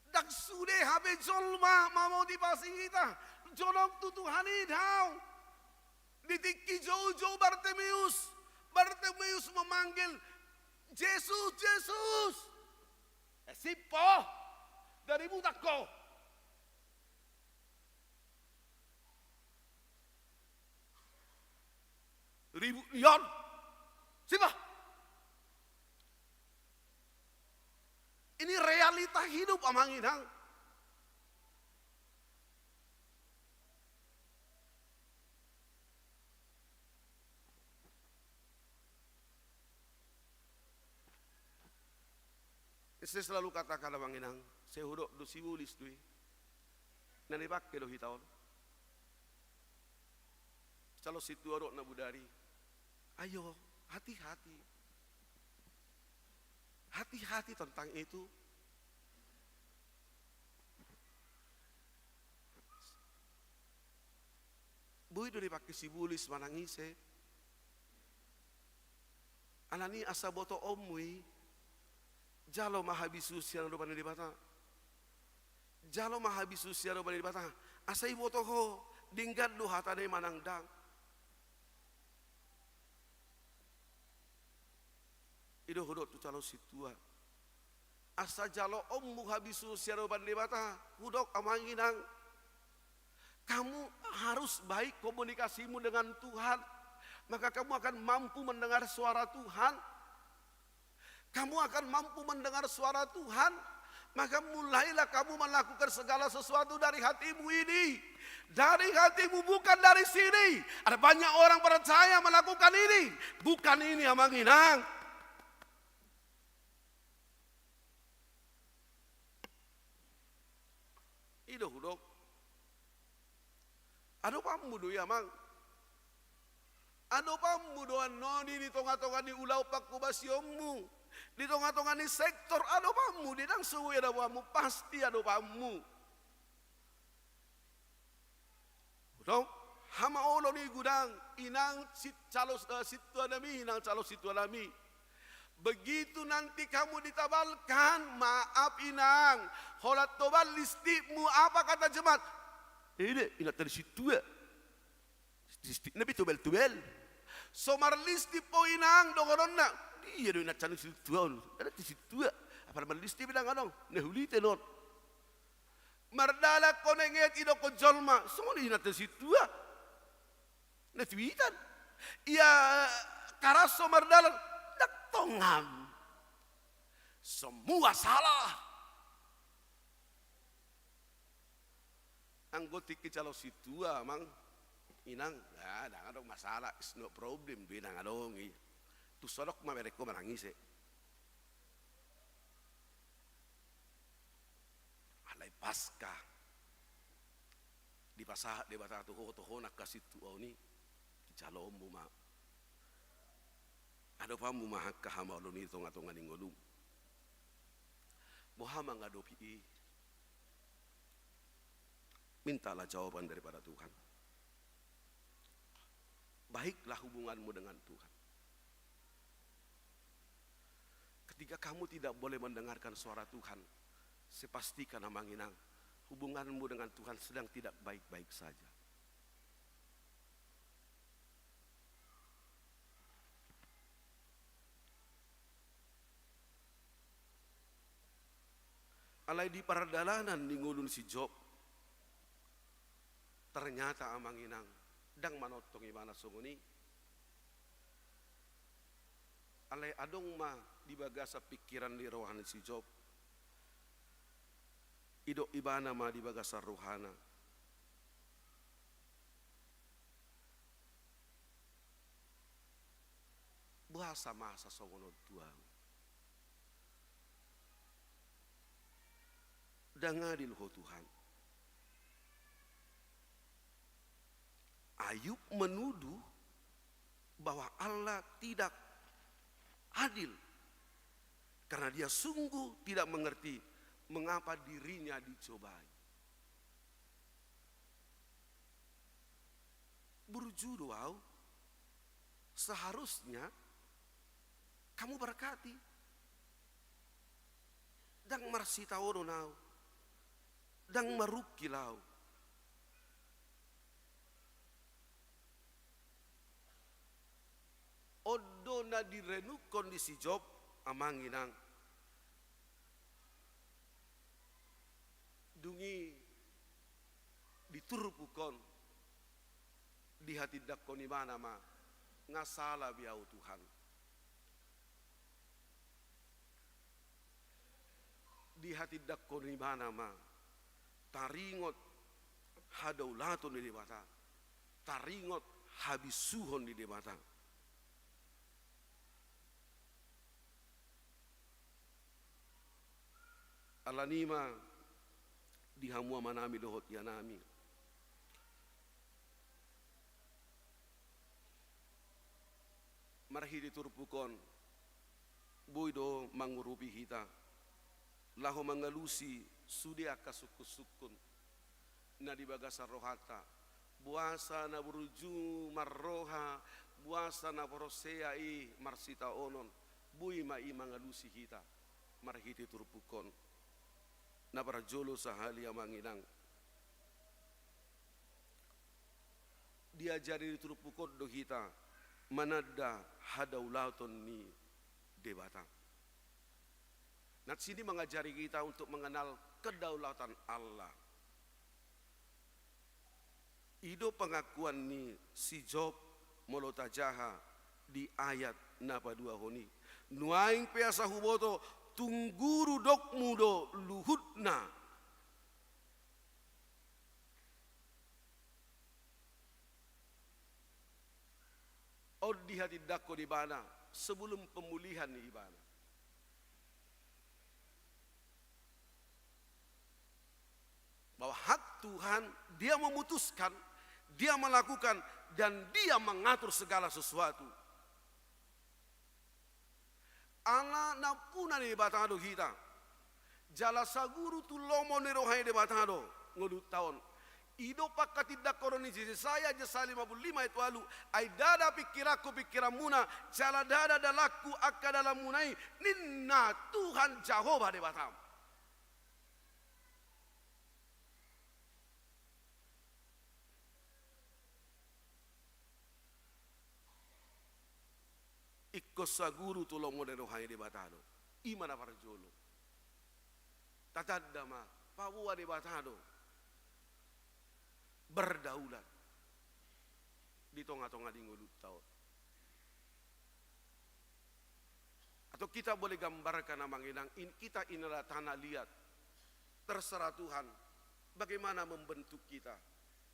Ndang sude hape jolma mamotivasi hita jonok tu Tuhan i, daong. Di tingki joujou Bartimeus, Bartimeus memanggil, "Yesus, Yesus, eh, sip ho, dari buta ho." Ribut ni on. Sip ho. Ini realita hidup, amang inang. Saya selalu katakan, amang inang, sai hudok do sibolis do i. Na nipangke do hita on. Calon sintua, hudok na bodari. Ayo, hati-hati. Hati-hati tentang itu. Boi do dipangke sibolis manang ise. Alani asa botoonmu i, jalo ma habisuhon sian adopan ni Debata. Jalo ma habisuhon sian adopan ni Debata. Asa iboto ho, denggan do hatana i manang ndang. I do hudok tu calon sintua. Asa jaloonmu habisuhon sian adopan ni Debata, hudok, amang inang. Kamu harus baik komunikasimu dengan Tuhan, maka kamu akan mampu mendengar suara Tuhan. Kamu akan mampu mendengar suara Tuhan, maka mulailah kamu melakukan segala sesuatu dari hatimu ini. Dari hatimu, bukan dari sini. Ada banyak orang percaya melakukan ini. Bukan ini, amang inang. I do hudok. Adopanmu do i, amang. Adopanmu do annon i di tonga-tonga ni ulaon pangkobasionmu. Di tonga-tonga ni sektor, adopanmu do i, ndang so boi adopanmu, pasti adopanmu. Dong, hamaolon i godang, inang si-, calon, eh, sintua nami, inang calon sintua nami. Begitu nanti kamu ditabalkan, maaf inang, holan tobal listipmu, apa kata jemaat? Ede, inanta ni sintua. Listipna pe tobal-tobal. So marlistip ho inang, dohononna. Dia do inanta ni sintua on. Inanta ni sintua. Apala marlistip inang adong. Na huliate non. Mardalan ho, naeng eat idokkon jolma, songon i inanta ni sintua. Na tuitan. Ia karas ho mardalan, ndang tongan. Semua salah. Anggo tingki calon sintua, amang, inang, ah, ndang adong masalah, it's no problem do inang adong i. Tung so adong ma berengko manang ise. Alai Paskah dipasahat Debata tu ho, tu ho angka sintua on i, jaloonmu ma. Adopanmu ma angka hamaolon i di tonga-tonga ni ngolum. Boha mangadopi i? Mintalah jawaban daripada Tuhan. Baiklah hubunganmu dengan Tuhan. Ketika kamu tidak boleh mendengarkan suara Tuhan, saya pastikan, amang inang, hubunganmu dengan Tuhan sedang tidak baik-baik saja. Alai di pardalanan ni ngolu ni si Job, ternyata, amang inang, ndang manongtong ibana songon i. Alai adong ma di bagasan pingkiran ni roha ni si Job. Didok ibana ma di bagasan rohana: Boasa masa songon on tu ahu? Ndang adil ho Tuhan. Ayub menuduh bahwa Allah tidak adil karena dia sungguh tidak mengerti mengapa dirinya dicobai. Burju do ahu. Seharusnya kamu berkati. Ndang marsitaonon ahu. Ndang marungkil ahu. On do na direnungkon di si Job, amang inang. Dung i di turpuk on, dihatindangkon ibana ma: Nga sala be ahu Tuhan. Dihatindangkon ibana ma taringot hadaulaton ni Debata, taringot habisuhon ni Debata. Alani i ma di hamu amanami dohot inanami, marhite turpuk on, boi do mangurupi hita laho mangalusi sude angka sungkunsungkun na di bagasan rohanta. Boasa na burju marroha, boasa na porsea i marsitaonon, boi ma i mangalusi hita marhite turpuk on. Na parjolo sahali, amang inang, diajari di turpuk on do hita mananda hadaulaton ni Debata. Nats ini mengajari kita untuk mengenal kedaulatan Allah. I do pengakuan ni si Job molo tajaha di ayat na paduahon i: Nuaeng pe asa huboto, tung guru dokmu do luhutna. On dihatindangkon ibana sebelum pemulihan ni ibana. Bahwa hak Tuhan, Dia memutuskan, Dia melakukan, dan Dia mengatur segala sesuatu. Ala nampuna ni Debata do hita. Jala saguru tu lomo ni roha ni Debata do ngolunta on. I do pangkatindangkonon ni Jesaya, Jesaya lima puluh lima ayat ualu: Ai ndada pingkiranku pingkiranmuna, jala ndada dalanku angka dalanmuna i, ninna Tuhan Jahowa Debatam. Ingkon saguru tu lomo ni roha ni Debata do. I ma na parjolo. Tatanda ma, paboa Debata do berdaulat di tongatonga ni ngolunta on. Atau kita boleh gambarkan, amang inang, in-, kita ini adalah tanah liat. Terserah Tuhan bagaimana membentuk kita,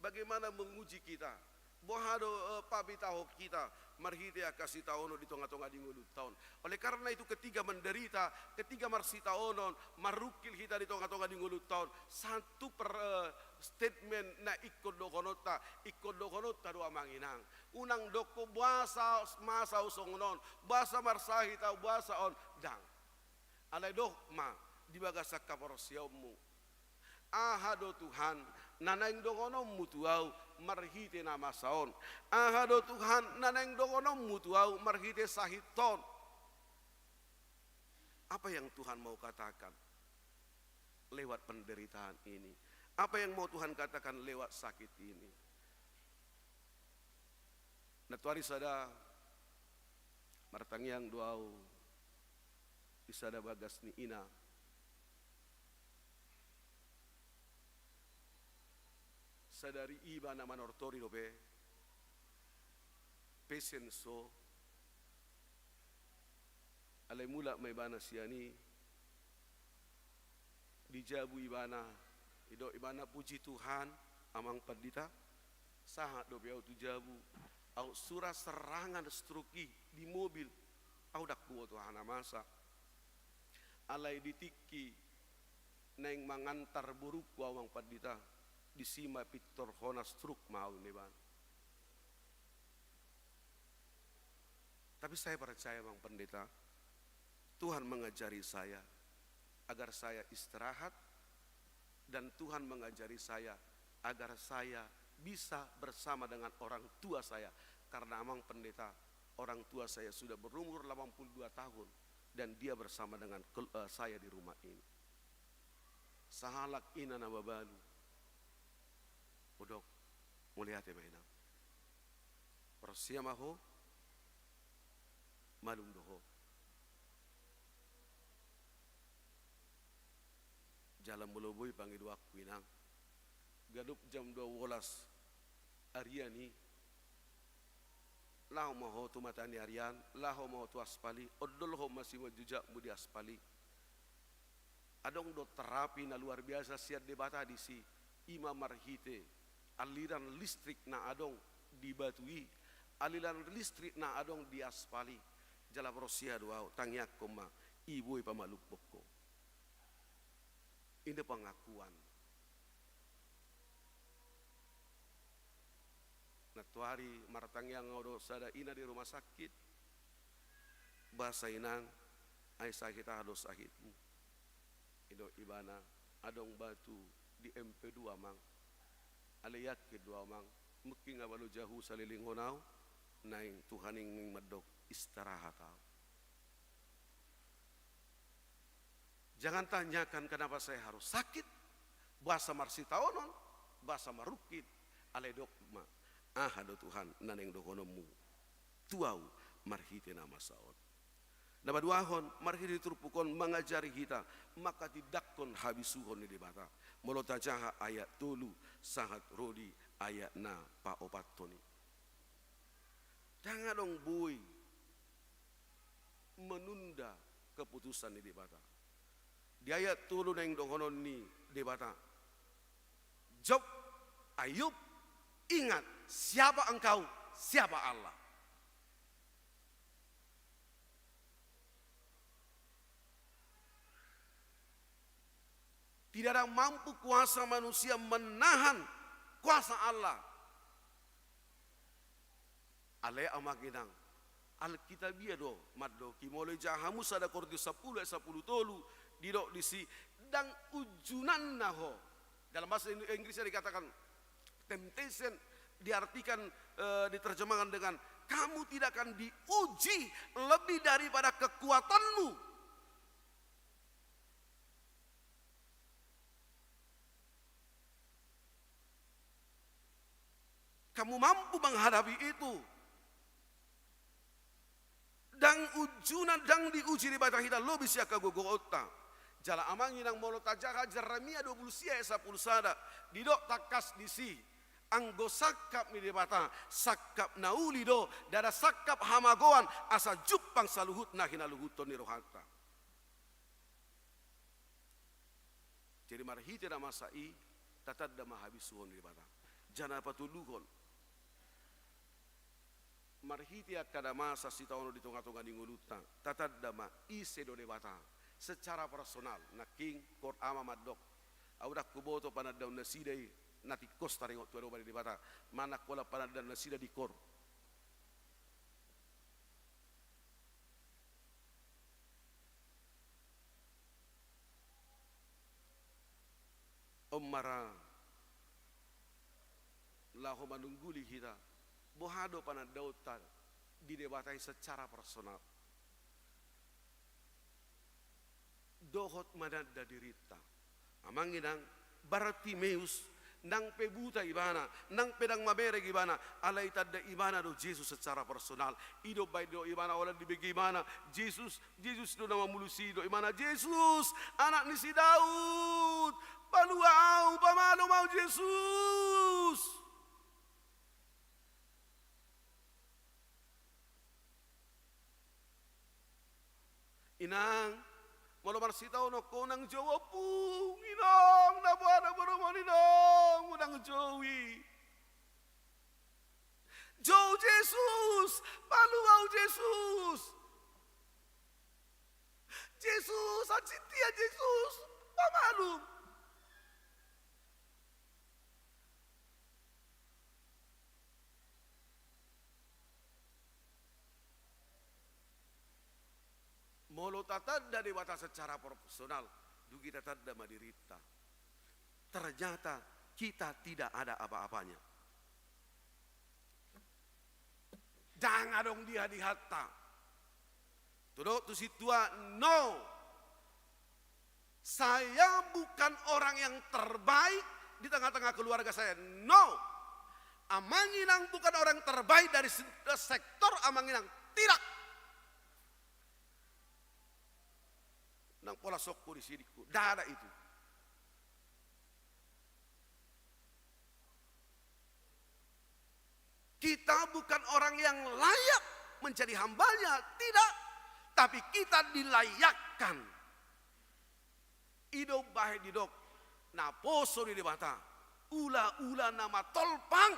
bagaimana menguji kita, boha do, eh, pabitahon hita marhite angka sitaonon di tongatonga ni ngolunta on. Oleh karena itu, ketika menderita, ketika marsitaonon, marungkil hita di tongatonga ni ngolunta on, satu per, eh, statement na ingkon dohononta, ingkon dohononta do, amang inang. Unang dokkon boasa masa ahu songon on, boasa marsahit ahu, boasa on, ndang. Alai dok ma di bagasan haporseaonmu: Aha do Tuhan na naeng dohononmu tu ahu marhite na masa on? Aha do Tuhan na naeng dohononmu tu ahu marhite sahit on? Apa yang Tuhan mau katakan lewat penderitaan ini? Apa yang mau Tuhan katakan lewat sakit ini? Nantoari sada martangiang do ahu di sada bagas ni ina. Sadari iba na manortori dope, pesen so, alai mulak ma ibana sian i, Di jabu ibana, didok ibana, "Puji Tuhan, Amang Pandita, sahat dope ahu tu jabu, aut sura serangan stroke i di mobil, ahu ndang huboto aha na masa. Alai di tingki naeng mangantar borungku ahu, Amang Pandita, disi ma pintor hona stroke ma ahu," ninna ibana. Tapi saya percaya, Amang Pendeta, Tuhan mengajari saya agar saya istirahat, dan Tuhan mengajari saya agar saya bisa bersama dengan orang tua saya. Karena, Amang Pendeta, orang tua saya sudah berumur delapan puluh dua tahun, dan dia bersama dengan kel-, eh, saya di rumah ini. Sahalak ina na mabalu. Hudok, mauliate ma, Inang. Porsea ma ho, malum do ho. Jala molo boi pangidoanku, Inang, ganup jam dua bolas arian i, laho ma ho tu mata ni arian, laho ma ho tu aspal i, ondolhon ma simanjujakmu di aspal i. Adong do terapi na luar biasa sian Debata disi, i ma marhite aliran listrik na adong di batu i, aliran listrik na adong di aspal i. Jala porsea do ahu, tangiangkon ma, i boi pamalumhon ho. I do pengakuan. Nantoari martangiang ahu dohot sada ina di rumah sakit, "Boasa, Inang, ai sakit aha do sakitmu?" Didok ibana, "Adong batu di M P dua, Mang. Alai yakin do ahu, Mang, mungkin nga balo jahu salelengon ahu, naeng Tuhan i mandok istirahat ahu." Jangan tanyakan kenapa saya harus sakit, boasa marsitaonon, boasa marungkit, alai dok ma, aha do Tuhan na naeng dohononmu tu ahu marhite na masa on. Na paduahon, marhite turpuk on mangajari hita manghatindanghon habisuhon ni Debata. Molo tajaha ayat tolu sahat ro di ayat na paopathon i. Ndang adong boi menunda keputusan ni Debata. Di ayat tolu naeng dohonon ni Debata, "Job, Ayub, ingat, siapa engkau, siapa Allah." Tidak ada mampu kuasa manusia menahan kuasa Allah. Alai amang inang, Alkitabiah do mandok i, molo ijaha hamu sada Korintus sampulu ayat sampulu tolu, didok disi, ndang unjunanna ho. Dalam bahasa Ing-, Inggrisnya dikatakan temptation, diartikan, eh, diterjemahkan dengan, "Kamu tidak akan diuji lebih daripada kekuatanmu." Kamu mampu menghadapi itu. Ndang unjunan, ndang diuji Debata hita lobi sian hagogoonta. Jala amang inang, molo tajaha Jeremia dua pulu sia ayat sampulu sada, didok tangkas disi, anggo sangkap ni Debata, sangkap na uli do, ndada sangkap hamagoan, asa jumpang saluhut na hinaluhuthon ni rohanta. Jadi marhite na masa i, tatanda ma habisuhon ni Debata. Jala na patoluhon, marhite angka na masa sitaonon di tongatonga ni ngolunta, tatanda ma ise do Debata secara personal. Nangkin kor ama mandok, ahu ndang huboto panandaon nasida i, na tingkos taringot tu adopan ni Debata, manang holan panandaon nasida di kor. On ma ra laho manungguli hita, boha do panandaonta di Debata i secara personal. Dohot mananda dirinta. Amang inang, Bartimeus, nang pe buta ibana, nang pe ndang mamereng ibana, alai tanda ibana do Jesus secara personal. I do umbahen didok ibana, holan dibege ibana, "Jesus, Jesus do na mamolus i," didok ibana, "Jesus, anak ni si Daud, palua ahu, pamalo ma ahu, Jesus." Inang, Molo marsitaonon ho, unang jou ompung, inong, na boha na borumon, inong, unang jou i. Jou Jesus, palua au Jesus. Jesus, hansit ia Jesus, pamalum. Molo tatanda Debata secara personal, dung i tatanda ma dirinta. Ternyata kita tidak ada apa-apanya. Ndang adong diha-dihanta. Tudok tu sintua, no. Saya bukan orang yang terbaik di tengah-tengah keluarga saya. No. Amang inang bukan orang terbaik dari se-, sektor amang inang. Tidak. Nang pola sokko di sidikku. Tidak ada itu. Kita bukan orang yang layak menjadi hambanya, tidak. Tapi kita dilayakkan. I do bahen didok, naposo ni Debata, ula-ula na matolpang.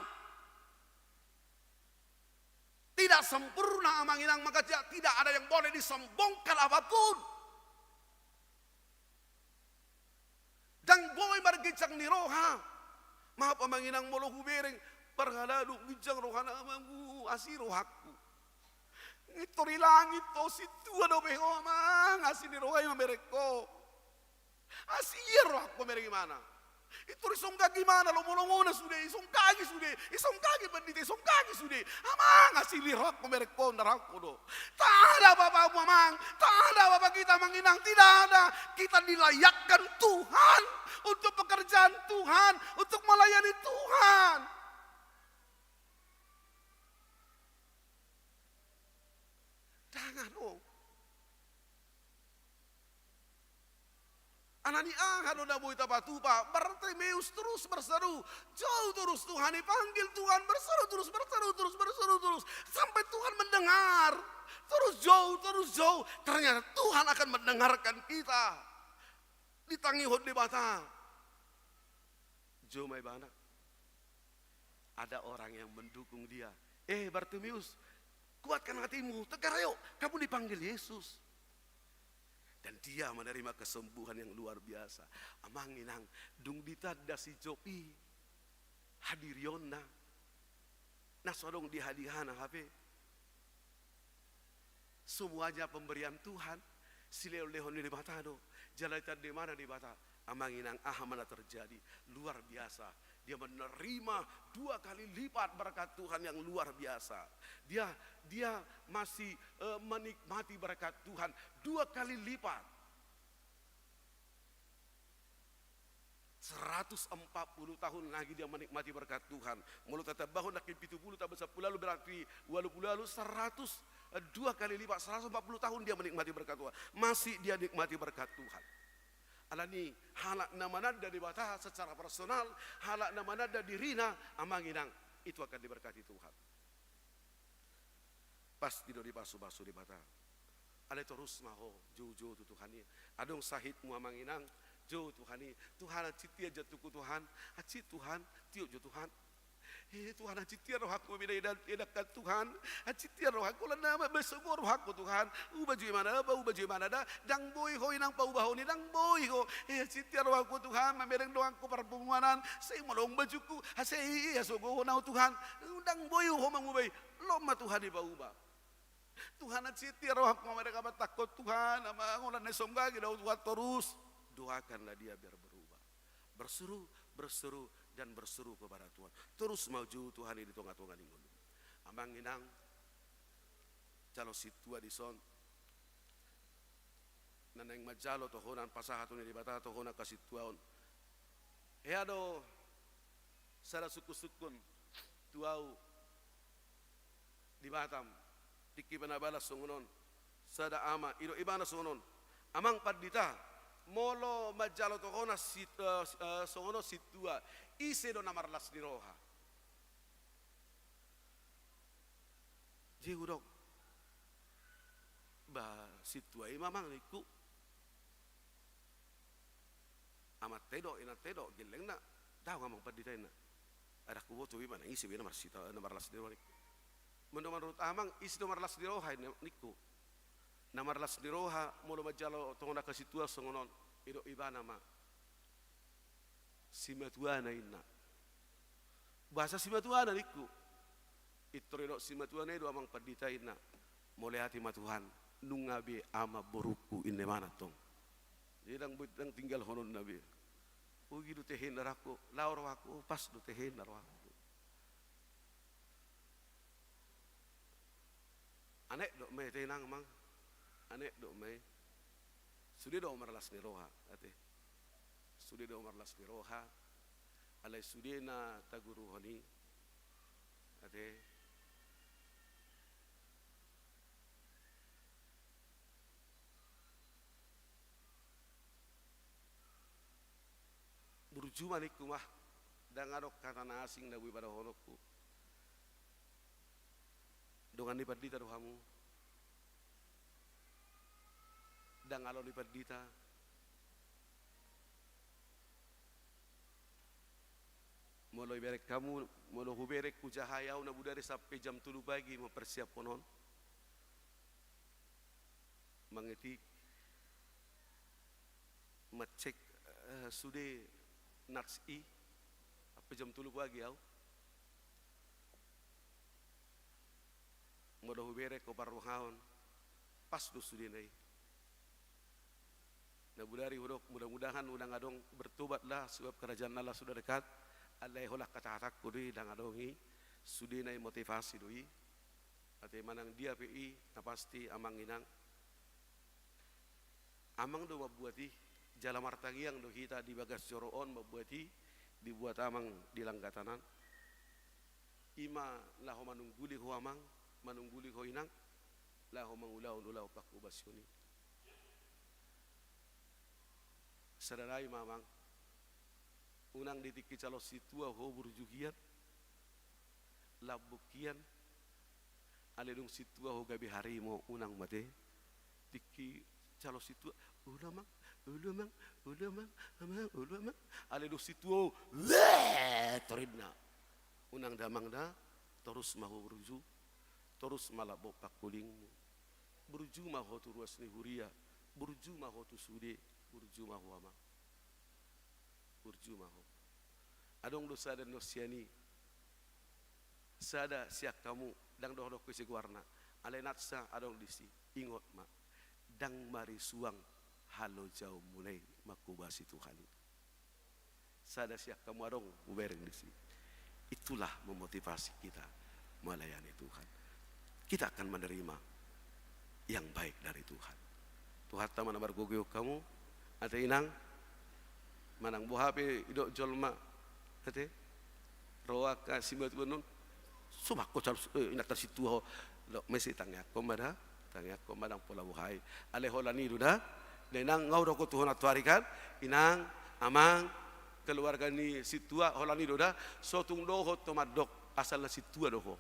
Tidak sempurna amang inang, maka tidak, tidak ada yang boleh disombongkan apapun. Ndang boi marginjang ni roha. Maaf amang inang, molo hubereng, parhalado ginjang rohana amangku, asi rohangku. Ngintor i langit ho, sintua dope ho amang, asi ni roha i mamereng ho. Asi ia rohangku mamereng imana. Intor isonggagi imana lomolomona sude, isonggagi sude, isonggagi pandita, isonggagi sude. Amang, asi ni rohangku mamereng ho, na rohangku do. Tak ada apa-apamu amang, tak ada apa-apa kita amang inang, tidak ada. Kita dilayakkan Tuhan untuk pekerjaan Tuhan, untuk melayani Tuhan. Ndang adong. Alani aha do na boi tapatupa? Bartimeus terus berseru, jou terus Tuhan, dipanggil Tuhan, berseru terus, berseru terus, berseru terus, sampai Tuhan mendengar. Terus jou, terus jou. Ternyata Tuhan akan mendengarkan kita. Ditangihon Debata. Jou ma ibana. Ada orang yang mendukung dia. "Eh, Bartimeus, kuatkan hatimu, tegar ayo, kamu dipanggil Yesus." Dan dia menerima kesembuhan yang luar biasa. Amang inang, dung ditanda si Job i hadirionna, na so adong diha-dihana hape. Semuanya pemberian Tuhan, silehon-lehon ni Debata do. Jala ditanda ibana Debata. Amang inang, aha ma na terjadi? Luar biasa. Dia menerima dua kali lipat berkat Tuhan yang luar biasa. Dia, dia masih, eh, menikmati berkat Tuhan dua kali lipat. Seratus empat puluh tahun lagi dia menikmati berkat Tuhan. Molo tatambahon nangkin pitu puluh tambah sampulu ualu, berarti ualu puluh ualu, seratus, eh, dua kali lipat, seratus empat puluh tahun dia menikmati berkat Tuhan. Masih dia nikmati berkat Tuhan. Alani halak na mananda Debata secara personal, halak na mananda dirina, amang inang, itu akan diberkati Tuhan. Pasti do dipasu-pasu Debata. Alai torus ma ho, jou-jou tu Tuhan i. Adong sahitmu amang inang, jou Tuhan i. Tuhan, hansit ia jantungku Tuhan, hansit Tuhan, tiop jo Tuhan. Eh, Tuhan, hansit ia rohangku mamina idan-, idangkan Tuhan. Hansit ia rohangku, holan na ma-, masogo rohangku Tuhan. Uba jo imana, ba uba jo imana da. Ndang boi ho inang paubahon i, ndang boi ho. Eh, hansit ia rohangku Tuhan, mamereng donganku parpunguanan. Sai molo adong bajungku, ah, sai ia sogohon au Tuhan. Ndang boi ho manguba i. Loas ma Tuhan dipauba. Tuhan, hansit ia rohangku mamereng amantangkon Tuhan, amang, holan na isonggagi do au Tuhan, torus. Doakanlah dia biar berubah. Berseru, berseru, dan berseru kepada Tuhan. Torus ma jou Tuhan i di tonga-tonga ni ngolum. Amang inang, jalo sintua dison. Na naeng manjalo tohonan pasahaton ni Debata, tohonan hasintuaon. Hea do sada sungkun-sungkun tu au di Batam, tingki pe na balas songon on, sada ama, didok ibana songon on, "Amang pandita, molo manjalo tohonan si-, eh, eh, songon on sintua, ise do na marlas ni roha?" Jadi hudok, "Ba sintua i ma amang," ningku. Amanta i do, inanta i do, gellengna, daong amang pandita inna. Ai ndang huboto be manang ise be na marsita, na marlas ni roha ningku. Molo manurut amang, ise do marlas ni roha inna ningku. Na marlas ni roha, molo manjalo tongon angka sintua songon on, didok ibana ma simatuana inna. Boasa simatuana ningku? Pintor didok simatuana i do amang pandita inna. Mauliate ma Tuhan, nunga be ama borungku inna ibana tong. Jadi ndang boi, ndang tinggalhononna be. Ugi do tehenna rohangku, laho rohangku, pas do tehenna rohangku. Anek do ma i, ate inang amang, anek do ma i. Sude do marlas ni roha, ate. Sude do marlas ni roha. Alai sude na taguruhon i, ate. Burju ma ningku ma, ndang adong hata na asing na boi padaohononku. Dongan ni pandita do hamu. Ndang alo ni pandita. Molo ibereng hamu, molo hubereng, hujahai au na bodari sampe jam tolu pagi mampersiaphon on. Mangetik, mancek, eh, sude nats i, sampe jam tolu pagi au. Molo hubereng, huparrohahon, pas do sudena i. Na bodari hudok, mudah-mudahan unang adong, bertobatlah sebab kerajaan Allah sudah dekat. Alai holan hata-hatangku do i, ndang adong i, sudena i motivasi do i. Ate, manang dia pe i, na pasti amang inang, amang do mambuat i, jala martangiang do hita di bagas joro on mambuat i, dibuat amang di langgatanan. I ma laho manungguli ho amang, manungguli ho inang, laho mangulahon ulaon pangkobasion i. Sada nai ma amang, unang di tingki calon sintua ho burju hian, lambok hian, alai dung sintua ho gabe harimo, unang ma ate. Tingki calon sintua, olo amang, olo amang, olo amang, amang, olo amang. Alai dung sintua ho, wee, torinna. Unang da amang da, torus ma ho burju, torus ma lambok pangkulingmu. Burju ma ho tu ruas ni huria, burju ma ho tu sude, burju ma ho amang. Burju ma ho. Adong do sada annon sian i. Sada sian hamu, ndang dohononku ise goarna. Alai natsa adong disi. Ingot ma. Ndang marisuang halojaonmuna i manghobasi Tuhan i. Sada sian hamu adong hubereng disi. Itulah memotivasi kita melayani Tuhan. Kita akan menerima yang baik dari Tuhan. Tuhanta ma na margogoihon hamu, ate inang, manang boha pe didok jolma, ate, ro angka simatuan on, sumakko calon, eh, inanta sintua ho, dok ma ise, tangiangkon ma da, tangiangkon ma, ndang pola boha i. Alai holan i do da, da inang, nga hudokkon tu ho nantoari kan, inang, amang, keluarga ni sintua, holan i do da, so tung dohot ho mandok, asal na sintua do ho.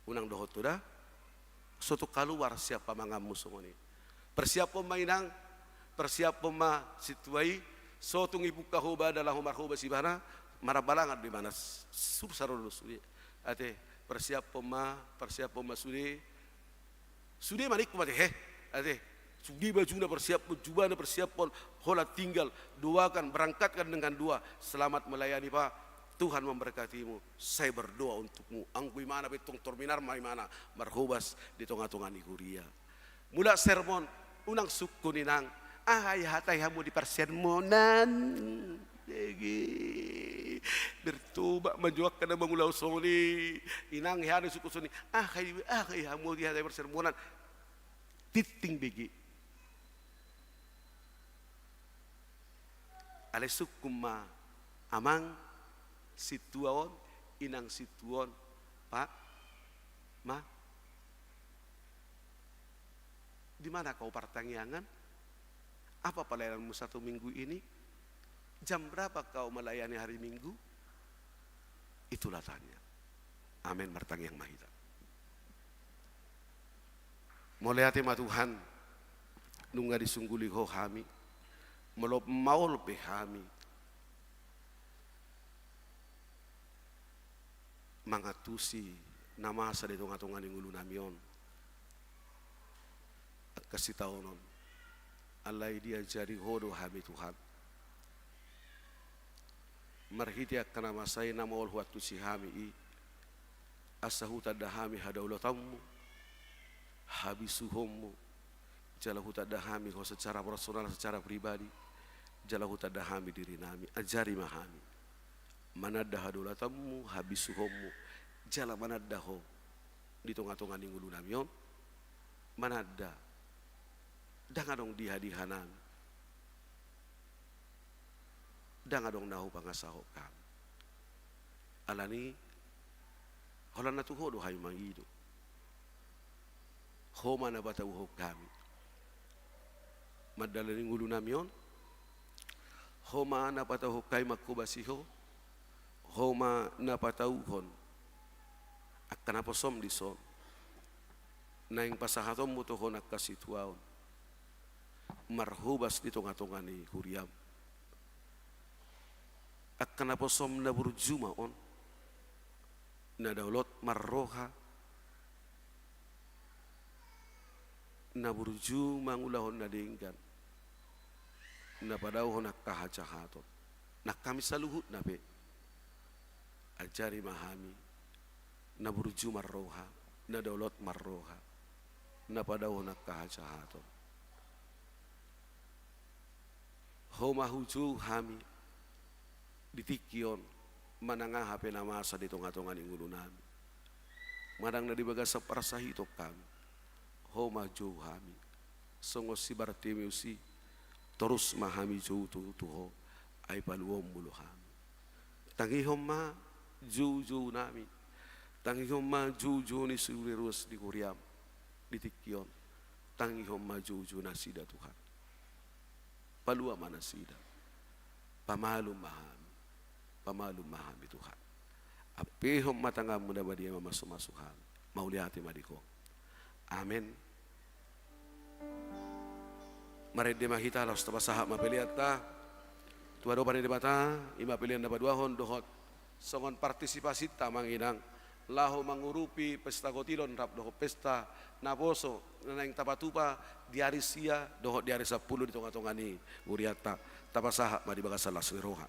Unang dohot ho da, so tung kaluar sian pamanganmu songon i. Persiaphon ma inang, persiaphon ma sintua i, so tung dibuka ho badan laho marhobas ibana, marhahamaranggi do ibana, s-, sur sarodo sude. Ate, persiaphon ma, persiaphon ma sude. Sude ma ningku ma ate, he. Ate, sude bajuna persiaphon, jubahna persiaphon, holan tinggal, doakan, berangkatkan dengan doa, selamat melayani Pak, Tuhan memberkatimu, saya berdoa untukmu. Anggo imana pe tong torminar ma imana, marhobas di tonga-tonga ni huria. Mulak sermon, unang sungkun inang, aha i hatai hamu di parsermonan. Ege. Bertobat ma jo angka na mangulahon songon i. Inang, hea na sungkun songon i. Aha i, aha i hamu di hatai parsermonan. Tingting bege. Alai sungkun ma amang sintua on, inang sintua on, Pak, Ma, di mana kau partangiangan? Apa pelayananmu satu minggu ini? Jam berapa kau melayani hari Minggu? Itulah tanya. Amen, martangiang ma hita. Mauliate ma Tuhan, nunga disungguli Ho hami. Molo maol pe hami mangantusi na masa di tongatonga ni ngolunami on, angka sitaonon, alai diajari Ho do hami, Tuhan. Marhite angka na masa i na maol Huantusi hami i, asa hutanda hami hadaulatonmu, habisuhonmu, jala hutanda hami Ho secara personal, secara pribadi, jala hutanda hami dirinami. Ajari ma hami mananda hadaulatonmu, habisuhonmu, jala mananda Ho di tongatonga ni ngolunami on, mananda ndang adong dihadihanami, ndang adong na hupangasahon hami. Alani, holan na tu Ho do hami mangido. Ho ma na patauhon hami mandalani ngolunami on. Ho ma na patauhon hami manghobasi Ho. Ho ma na patauhon angka naposom dison, naeng pasahatonmu tu Ho angka situaon marhobas di tongatonga ni huriam. Angka naposom na burju ma on, na daolot marroha, na burju mangulahon na denggan, na padaohon angka hajahaton. Nang hami saluhutna pe, ajari ma hami na burju marroha, na daolot marroha, na padaohon angka hajahaton. Ho ma hujou hami di tingki on manang aha pe na masa di tongatonga ni ngolunami, manang na di bagasan parsahiton hami. Ho ma jou hami songon si Bartimeus i, torus ma hami jou tu, tu Ho, ai paluaonmu do hami. Tangihon ma joujounami, tangihon ma joujou ni sude ruas di huriam di tingki on. Tangihon ma joujou nasida, Tuhan. Palua ma nasida. Pamalum ma hami. Pamalum ma hami, Tuhan. Ampehon ma tanganmu na badia mamasumasu hami. Mauliate ma di Ho. Amen. Marende ma hita laos tapasahat ma peleanta tu adopan ni Debata, i ma pelean na paduahon dohot songon partisipasinta amang inang laho mangurupi pesta gotilon rap dohot pesta naposo na naeng tapatupa di ari sia dohot di ari sampulu di tongatonga ni hurianta. Tapasahat ma di bagasan las ni roha.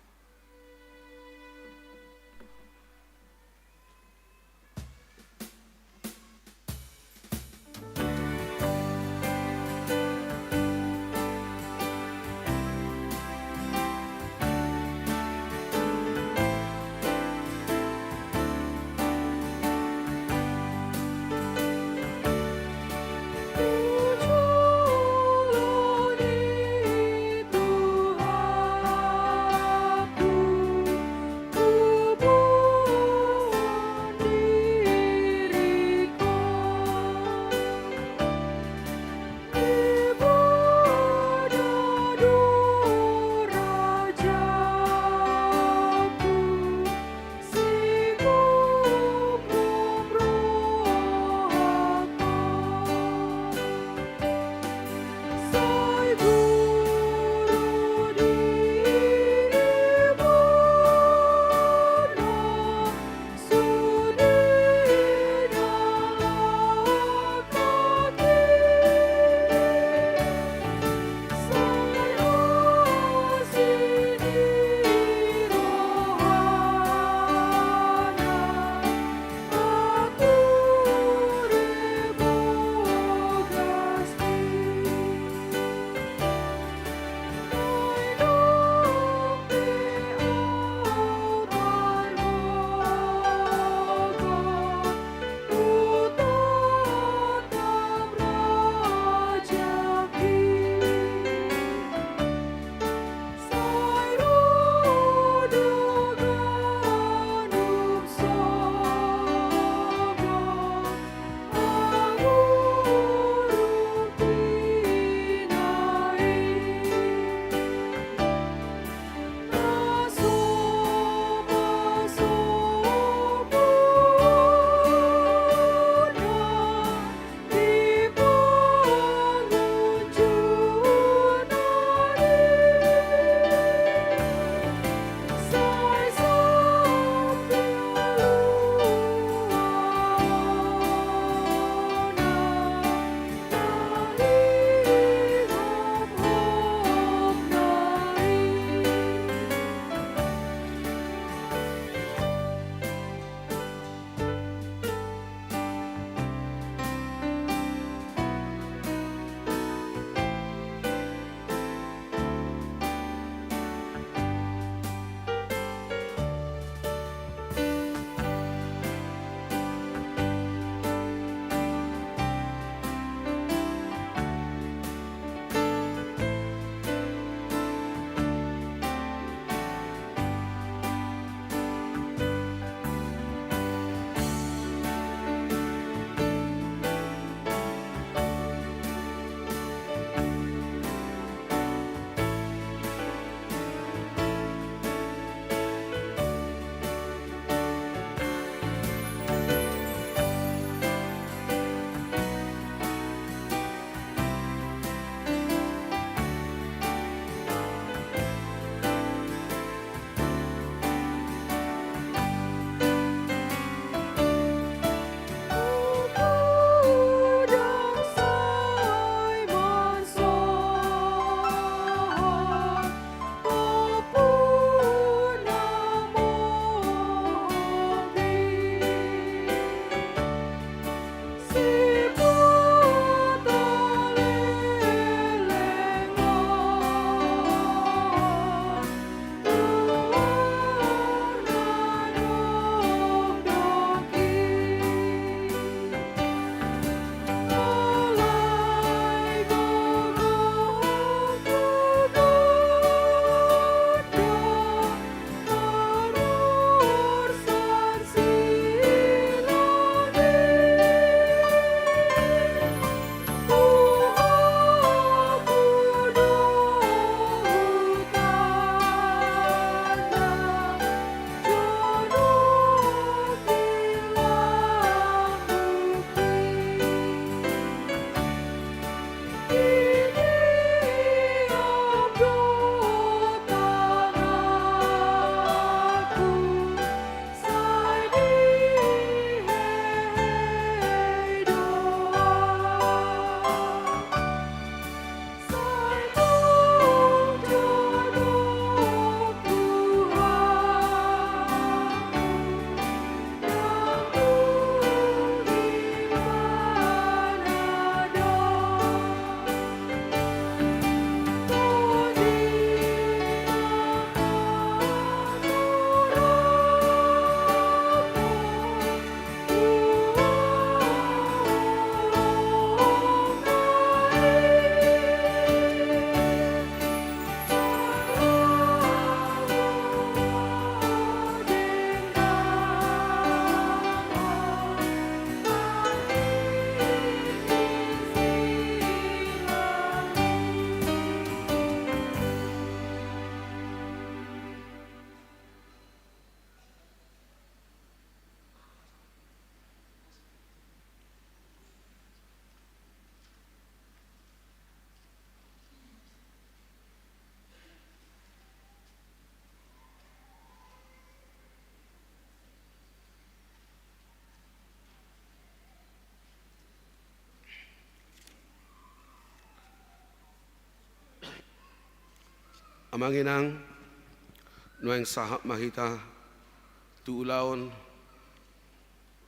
Amang inang, nuaeng sahat ma hita tu ulaon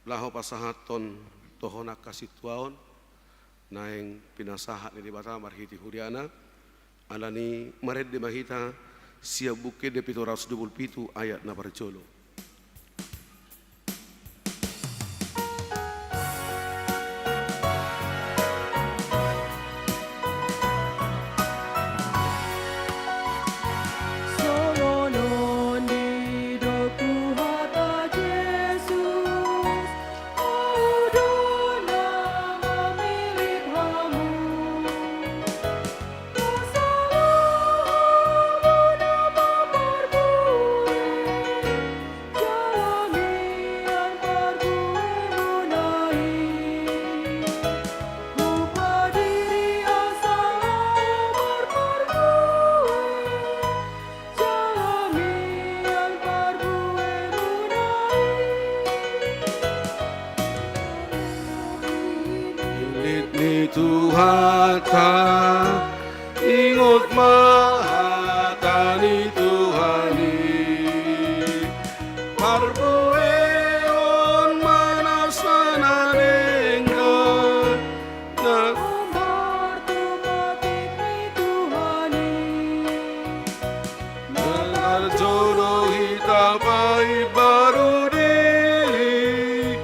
laho pasahathon tohonan hasintuaon naeng pinasahat ni Debata marhite huriana. Alani i marende ma hita sian Buku Ende pitu ratus dua pulu pitu ayat na parjolo. Songon on didok Tuhanta Jesus, Ahu do na mamillit hamu. Asa laho hamu na mamarbue, jala mian parbuemuna i. Hupadiri asa laho marparbue, jala mian parbuemuna i. Millit ni Tuhanta, ingot ma hata ni Tuhan i. Parbuehon ma nasa na denggan, na hombar tu patik ni Tuhan i. Na tarjolo hita paimbaru diri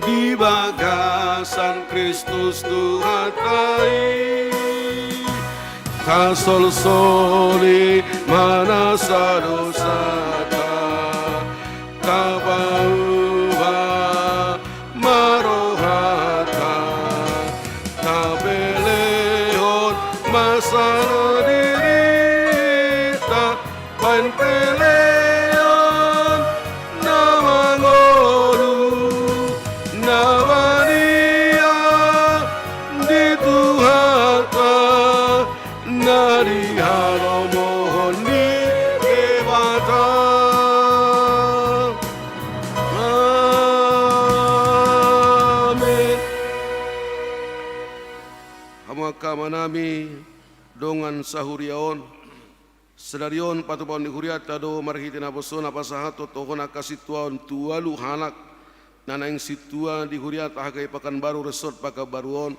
di bagasan Kristus Tuhanta i. Tasolsoli ma nasa dosanta, tapaubah ma rohanta, tapelehon ma sada dirinta, baen pelean na mangolu, na badia di Tuhanta, na dihalomohon ni Debata. Amen. Hamu angka amanami, dongan sahuria on, sadari on patupaon ni hurianta do marhite naposona pasahathon tohonan hasintuaon tu ualu halak na naeng sintua di hurianta H K B P Pekanbaru Resort Pekanbaru on.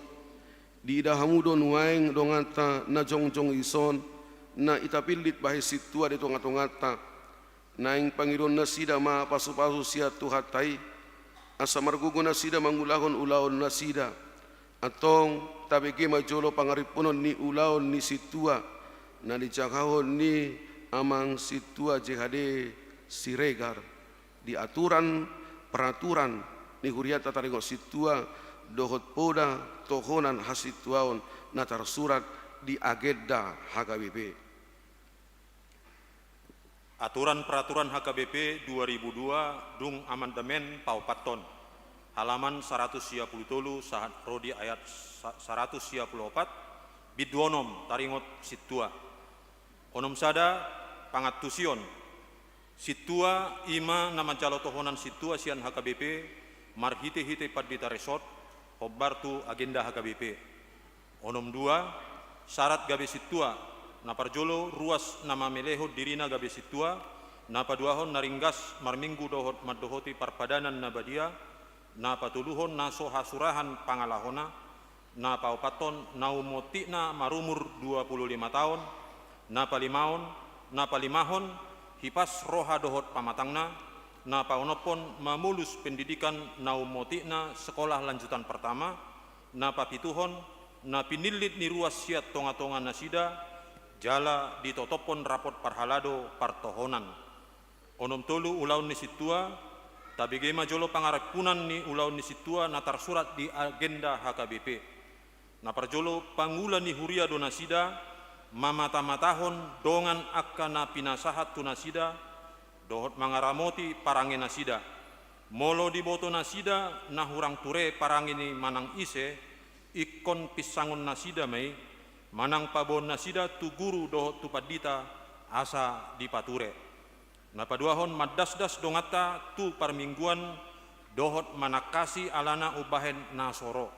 Diida hamu do nuaeng donganta na jongjong dison, na itapillit bahen sintua di tongatonganta. Naeng pangidoon nasida ma pasupasu sian Tuhanta i, asa margogo nasida mangulahon ulaon nasida. Antong tabege ma jolo pangarimpunon ni ulaon ni sintua na dijangkahon ni Amang Sintua J H D Siregar di aturan peraturan ni hurianta taringot sintua dohot poda tohonan hasintuaon na tarsurat di agenda H K B P. Aturan Peraturan H K B P dua ribu dua dung amandemen paopathon, halaman saratus sia pulu tolu sahat ro di ayat sa-, saratus sia pulu opat, bindu onom, taringot sintua. Onom sada, pangantusion. Sintua i ma na manjalo tohonan sintua sian H K B P marhitehite pandita resort hombar tu agenda H K B P. Onom dua, syarat gabe sintua. Na parjolo, ruas na mamelehon dirina gabe sintua. Na paduahon, na ringgas marminggu dohot mandohoti parpadanan na badia. Na patoluhon, na so hasurahan pangalahona. Na paopathon, na ummontikna marumur dua pulu lima taon. Na palimaon, na palimahon, hipas roha dohot pamatangna. Na paonomhon, mamolus pendidikan na ummontikna sekolah lanjutan pertama. Na papituhon, na pinillit ni ruas sian tongatonga nasida, jala ditotophon rapot parhalado partohonan. Onom tolu, ulaon ni sintua. Tabege ma jolo pangarimpunan ni ulaon ni sintua na tarsurat di agenda H K B P. Na parjolo, pangula ni huria do nasida, mamatamatahon dongan angka na pinasahat tu nasida, dohot mangaramoti parange nasida. Molo diboto nasida na hurang ture parange ni manang ise, ingkon pinsangon nasida ma i, manang paboaon nasida tu guru dohot tu pandita, asa dipature. Na paduahon, mandasdas donganta tu parmingguan dohot manangkasi alana umbahen na so ro.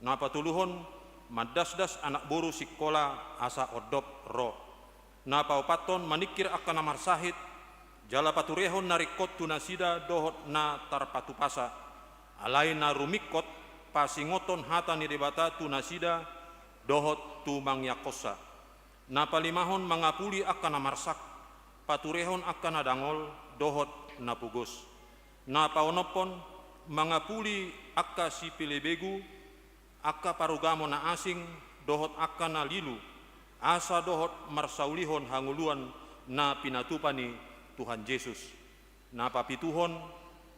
Na patoluhon, mandasdas anak boru sikola asa ondop ro. Na paopathon maningkir angka na marsahit, jala paturehon na ringkot tu nasida dohot na tarpatupasa, alai na rumingkot pasingothon hata ni Debata tu nasida dohot tumangiangkonsa. Na palimahon mangapuli angka na marsak, paturehon angka na dangol dohot na pogos. Na paonomhon mangapuli angka sipelebegu, angka parugamo na asing dohot angka na lilu, asa dohot marsaulihon hangoluan na pinatupa ni Tuhan Jesus. Na papituhon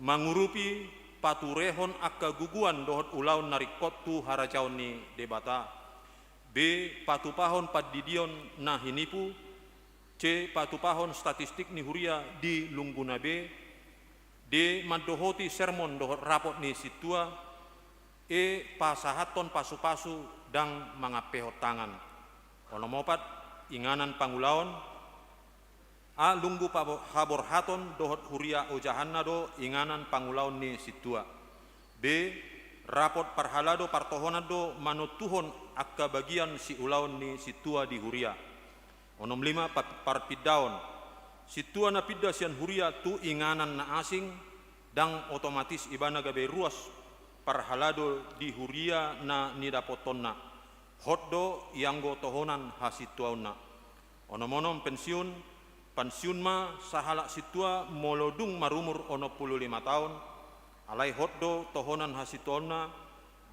mangurupi paturehon angka guguan dohot ulaon na ringkot tu harajaon ni Debata. B. Patupahon pandidion na hinipu. C. Patupahon statistik ni huria di lungguna be. D. Mandohoti sermon dohot rapot ni sintua. E. Pasahathon pasupasu ndang mangampehon tangan. Onom opat, inganan pangulaon. A. Lunggu pabo-, haborhaton dohot huria ojahanna do inganan pangulaon ni sintua. B. Rapot parhalado partohonan do manontuhon angka bagian siulaon ni sintua di huria. Onom lima, pa-, parpindaon. Sintua na pinda sian huria tu inganan na asing, ndang otomatis ibana gabe ruas parhalado di huria na nidapothonna. Hot do ianggo tohonan hasintuaonna. Onom onom, pensiun. Pensiun ma sahalak sintua molo dung marumur onom pulu lima taon, alai hot do tohonan hasintuaonna,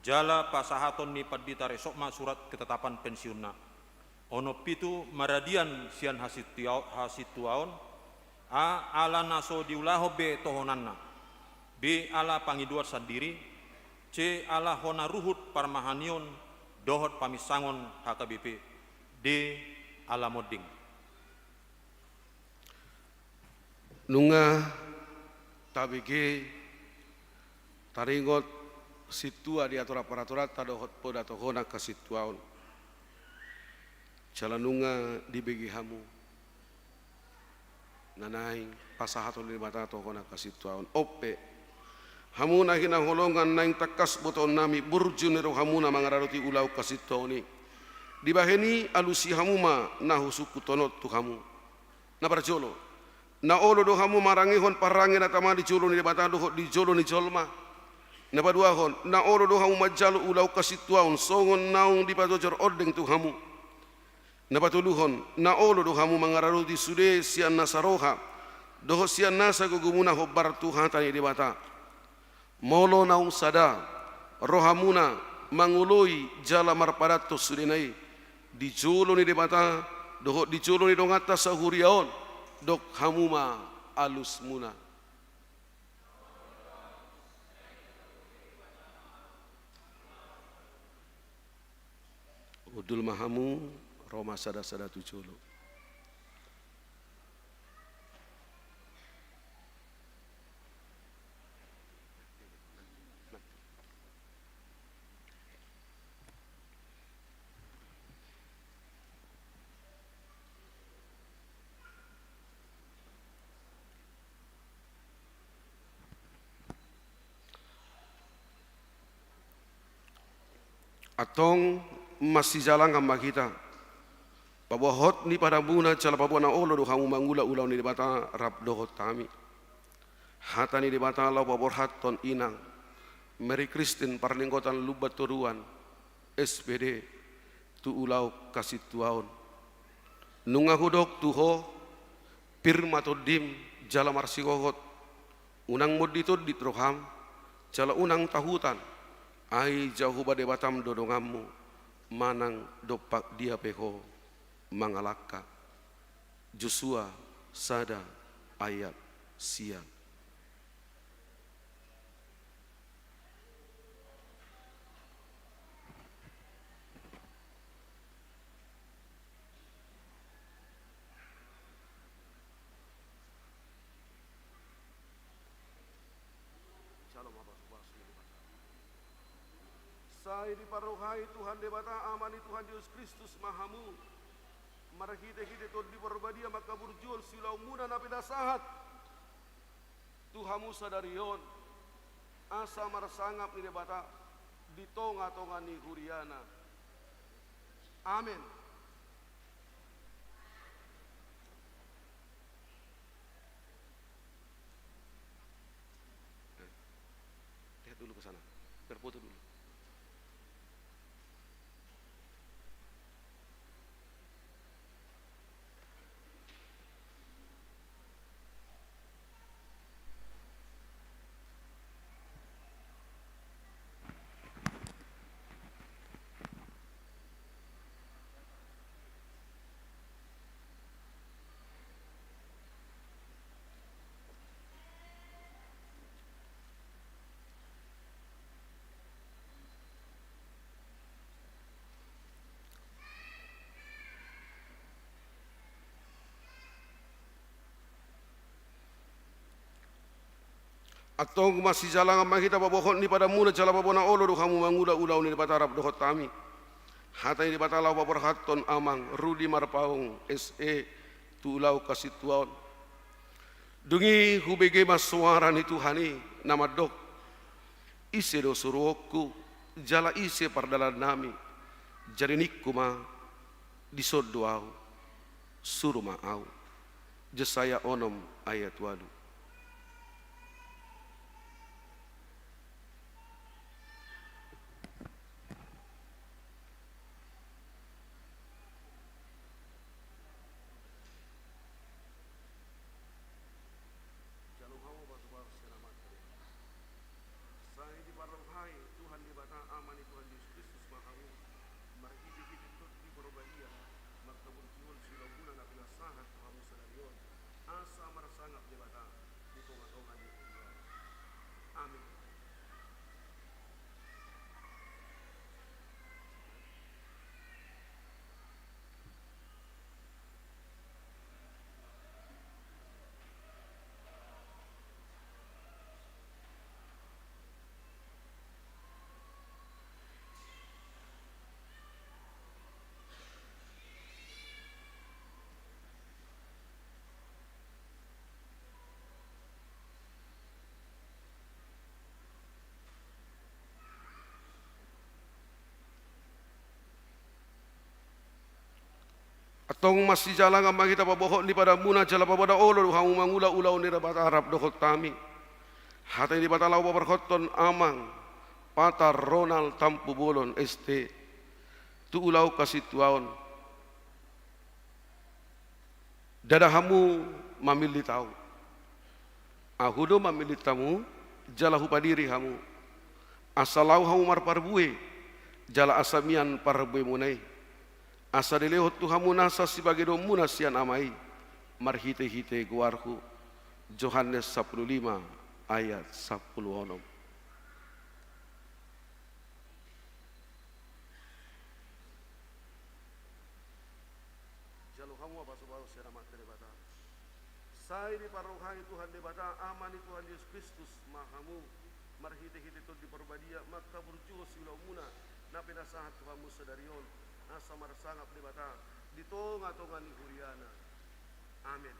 jala pasahaton ni pandita resort ma surat ketetapan pensiunna. Onom pitu, maradian sian hasintua-, hasintuaon. A. Ala na so diulahon be tohonanna. B. Ala pangidoan sandiri. C. Ala hona ruhut parmahanion dohot paminsangon H K B P. D. Ala monding. Nunga tabege taringot sintua di aturan-paraturanta dohot poda tohonan hasintuaon. Jala nunga dibege hamu na naeng pasahaton ni Debata tohonan hasintuaon. Ope. Hamu na hinaholongan, naeng tangkas botoonnami burju ni rohamuna mangaradoti ulaon hasintuaon i. Dibahen i alusi hamu ma na husungkunhon on tu hamu. Na parjolo, na olo do hamu marangehon parange na tama di jolo ni Debata dohot di jolo ni jolma. Na paduahon, na olo do hamu manjalo ulaon hasintuaon songon naung dipatojor ondeng tu hamu. Na patoluhon, na olo do hamu mangaradoti sude sian nasa roha dohot sian nasa gogomuna hombar tu hata ni Debata. Molo naung sada rohamuna mangoloi jala marpadathon sudena i di jolo ni Debata dohot di jolo ni donganta sahuria on, dok hamu ma alusmuna. Hundul ma hamu, ro ma sada-sada tu jolo. Antong masijalangan ma hita. Paboa hot ni padamuna jala paboa na olo do hamu mangula ulaon ni Debata rap dohot hami. Hata ni Debata laho paborhathon inang Mary Christine parlinggotan Lumban Toruan, S P D, tu ulaon hasintuaon. Nunga hudok tu ho, pir ma tondim jala marsihohot, unang monditondit roham, jala unang tahutan, ai Jahowa Debatam do donganmu, manang dompak dia pe ho mangalangka. Josua sada ayat sia. Sai diparrohai Tuhan Debata Ama ni Tuhan Jesus Kristus ma hamu, marhite-hite Tondi Parbadia ma angka burjuon siulaonmuna na pinasahat tu hamu sadari on, asa marsangap ni Debata di tonga-tonga ni huriana. Amen. Antong masijalangan ma hita paboahon ni padanmuna jala pabona olo do hamu mangula ulaon ni Debata rap dohot hami. Hata ni Debata laho paborhathon Amang Rudi Marpaung S E tu ulaon hasintuaon. Dung i hubege ma soara ni Tuhan i na mandok: Ise do suruonku, jala ise pardalannami? Jadi ningku ma: Dison do ahu, suru ma ahu. Jesaya onom ayat ualu. Jalo hamu pasu-pasu sian Amanta Debata. Sai diparrohai Tuhan Debata Ama ni Tuhan Jesus Kristus ma hamu, marhite-hite Tondi Parbadia, marhaburjuhon siulaonmuna na pinasahat tu hamu sadari on, asa marsangap Debata di tonga-tonga ni huriana. Amin. Antong masijalangan ma hita paboahon ni padanmuna jala pabona olo do hamu mangula ulaon ni Debata rap dohot hami. Hata ni Debata laho paborhathon Amang Patar Ronald Tampubolon S T tu ulaon hasintuaon. Ndada hamu mamillit ahu. Ahu do mamillit hamu, jala hupadiri hamu, asa laho hamu marparbue, jala asa mian parbuemuna i, asa dilehon tu hamu nasa sipagedoonmuna sian Ama i, marhite-hite goarhu. Johannes sampulu lima ayat sampulu onom. Jalo hamu ma pasu-pasu sian Amanta Debata. Sai diparrohai Tuhan Debata Ama ni Tuhan Jesus Kristus ma hamu, marhite-hite Tondi Parbadia, manghaburjuhon siulaonmuna na pinasahat tu hamu sadari on, asa marsangap Debata di tonga-tonga ni huriana. Amin.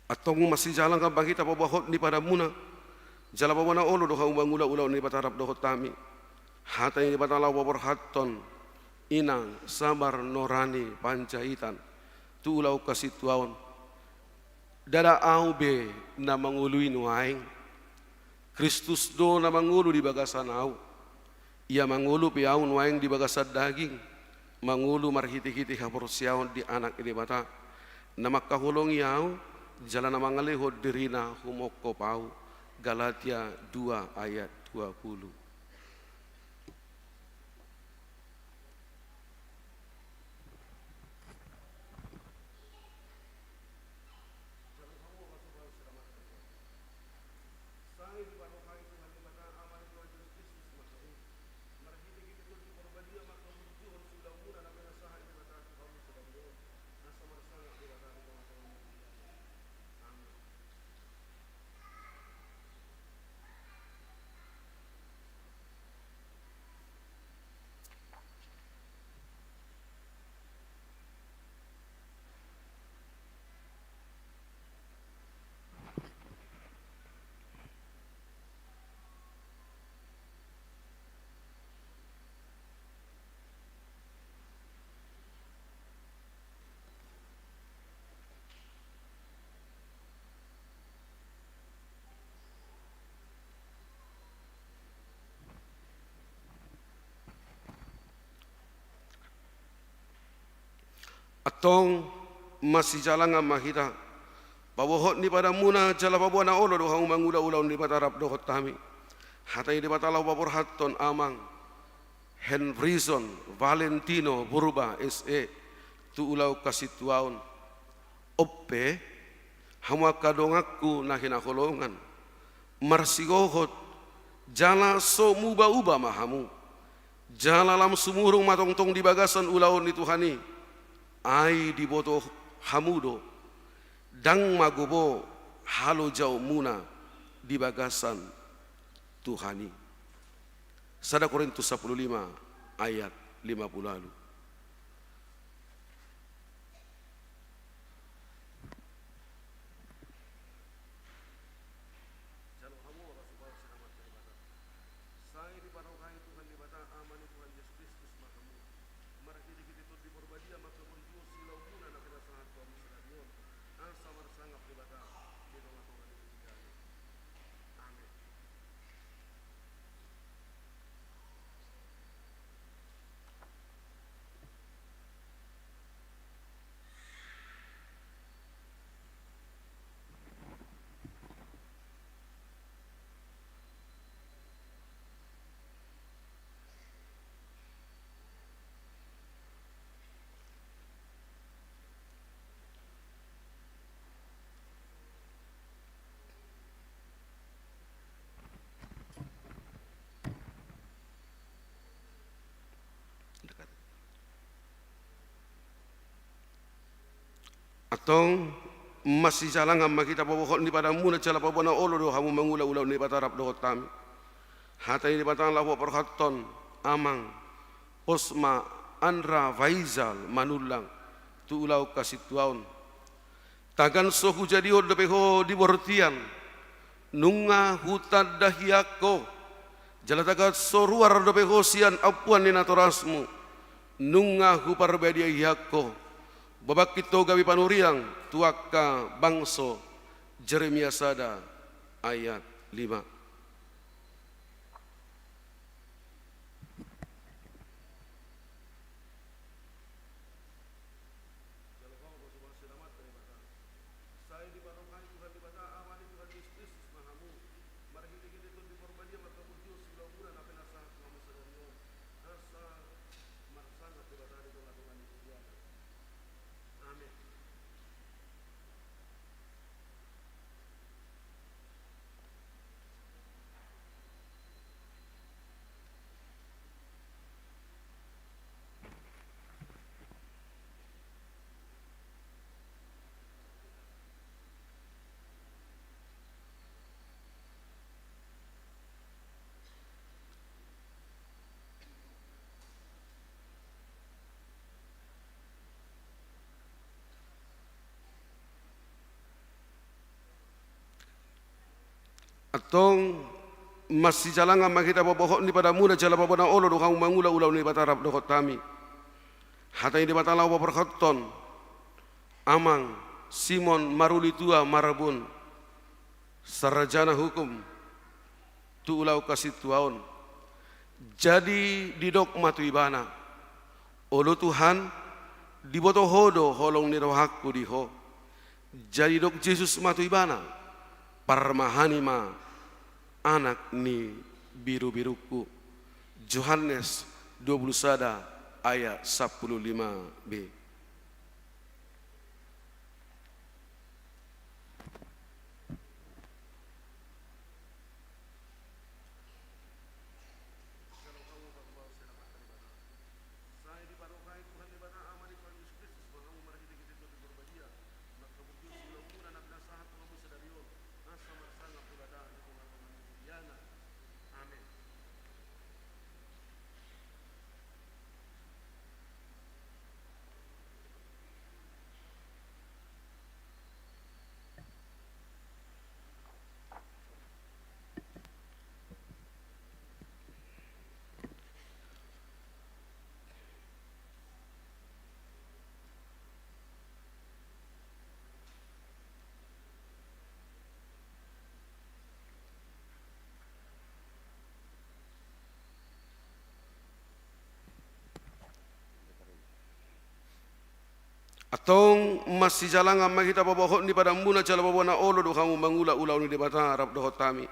Antong masijalangan ma hita paboahon ni padanmuna jala pabona olo do hamu mangula ulaon ni Debata rap dohot hami. Hata ni Debata laho paborhathon Inang Sabar Norani Panjaitan tu ulaon hasintuaon. Ndada ahu be na mangolu i nuaeng. Kristus do na mangolu di bagasan ahu. Ia mangolu pe ahu nuaeng di bagasan daging, mangolu marhite-hite haporseaon di Anak ni Debata, na mangkaholongi ahu, jala na mangalehon dirina humongkop ahu. Galatia dua ayat dua puluh. Antong masijalangan ma hita. Pabohot ni padanmuna jala paboa na olo do hamu mangula ulaon ni Debata rap dohot hami. Hata ni Debata laho paborhathon Amang Henryson Valentino Purba S E tu ulaon hasintuaon. On pe, hamu angka donganku na hinaholongan, marsihohot jala so muba-uba ma hamu, jala lam sumurung ma tongtong di bagasan ulaon ni Tuhan i. Ai diboto hamu do, ndang magopo halojaonmuna di bagasan Tuhan i. Sada Korintus sampulu lima ayat lima pulu ualu. Jalo hamu ma pasupasu ni Amanta Debata. Sai diparrohai Tuhan Debata, Ama ni Tuhan Jesus Kristus ma hamu. Marhite-hite Tondi Porbadia mangkabontuhon siulaonmuna na pinasahat tu hamu sadari on, asa marsangap Debata di tonga-tonga ni huriana. Amen. Antong, masijalangan ma hita, pabohot ni padanmuna jala paboa na olo do hamu mangula ulaon ni Debata rap dohot hami. Hata ni Debata laho paborhathon Amang Osma Andra Faizal Manullang tu ulaon hasintuaon. Tagan so hujadihon dope ho di bortian, nunga hutanda hian ho. Jala tagan so ruar dope ho sian ampuan ni natorasmu, nunga huparbadia hian ho. Babangkit ho gabe panuriang tu angka bangso. Jeremia sada ayat lima. Sai diparrohai Tuhan Debata, Ama ni Tuhan Jesus Kristus ma hamu. Marhite-hite Tondi Porbadia mangkabontuhon siulaonmuna na pinasahat tu hamu sadari on, asa marsangap Debata di tonga-tonga ni huriana. Amen. Antong, masijalangan ma hita, pabohot ni padanmuna jala paboa na olo do hamu mangula ulaon ni Debata rap dohot hami. Hata ni Debata laho paborhathon Amang Simon Marulitua Marbun, sarjana hukum, tu ulaon hasintuaon. Jadi didok ma tu ibana, "Olo Tuhan, diboto ho do holong ni rohangku di ho." Jadi didok Jesus ma tu ibana, "Parmahani ma anak ni birubirungku." Johannes dua pulu sada ayat sampulu lima b. Antong masijalangan ma hita paboahon ni padanmuna jala paboa na olo do hamu mangula ulaon ni Debata rap dohot hami.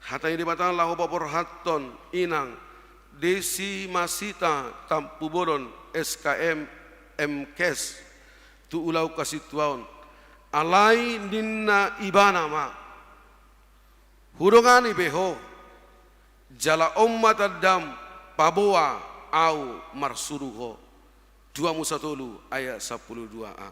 Hata ni Debata laho paborhathon inang Desi Masita Tampubolon S K M M Kes tu ulaon hasintuaon. Alai ninna ibana ma: Hudongani be ho, jala on ma tandam paboa ahu marsuru ho. Dua Musa tolu ayat sampulu dua a.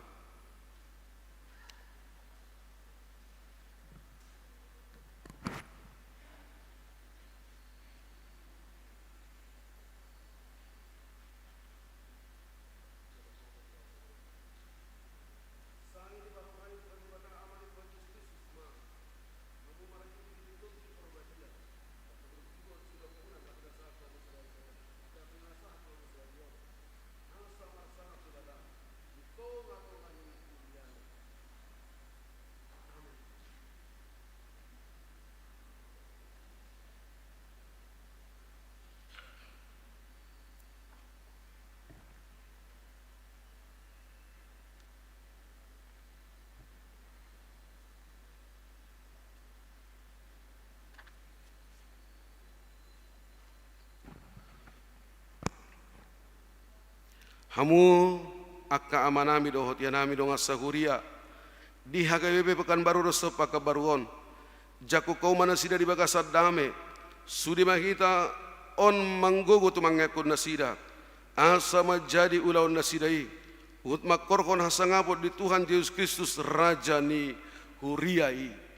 Hamu angka amanami dohot ianami dongan sahuria di H K B P Pekanbaru dohot Pekanbaru on, jangkon hamu ma nasida di bagasan dame. Sude ma hita on manggogo tu mangeakkon nasida, asa manjadi ulaon nasida i huhut mangkorhon hasangapon di Tuhan Jesus Kristus, Raja ni huria i.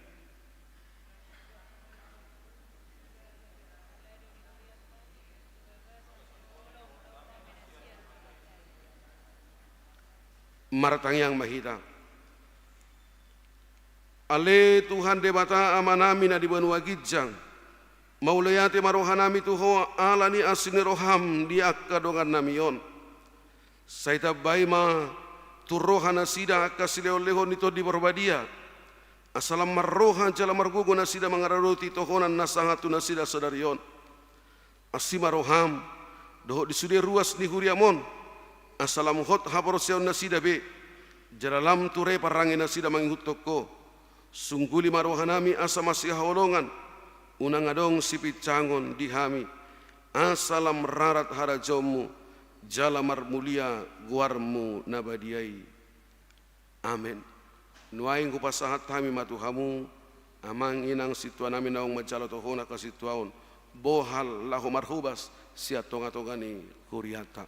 Martangiang ma hita. Ale Tuhan Debata Amanami na di banua ginjang, mauliate ma rohanami tu Ho ala ni asi ni roham di angka dongannami on. Sai tambai ma tu roha nasida angka silehonlehon ni Tondi Porbadia, asa lam marroha jala margogo nasida mangaradoti tohonan na sahat tu nasida sadari on. Asi ma roham dohot di sude ruas ni huriam on, asa lam hot haporseaon nasida be, jala lam ture parrange nasida mangihuthon Ho. Sungguli ma rohanami asa masihaholongan, unang adong sipincangon di hami, asa lam rarat harajaonmu jala marmulia goarmu na badia i. Amen. Nuaeng hupasahat hami ma tu hamu, amang inang sintuanami naung manjalo tohonan hasintuaon, bohal laho marhobas sian tongatonga ni hurianta.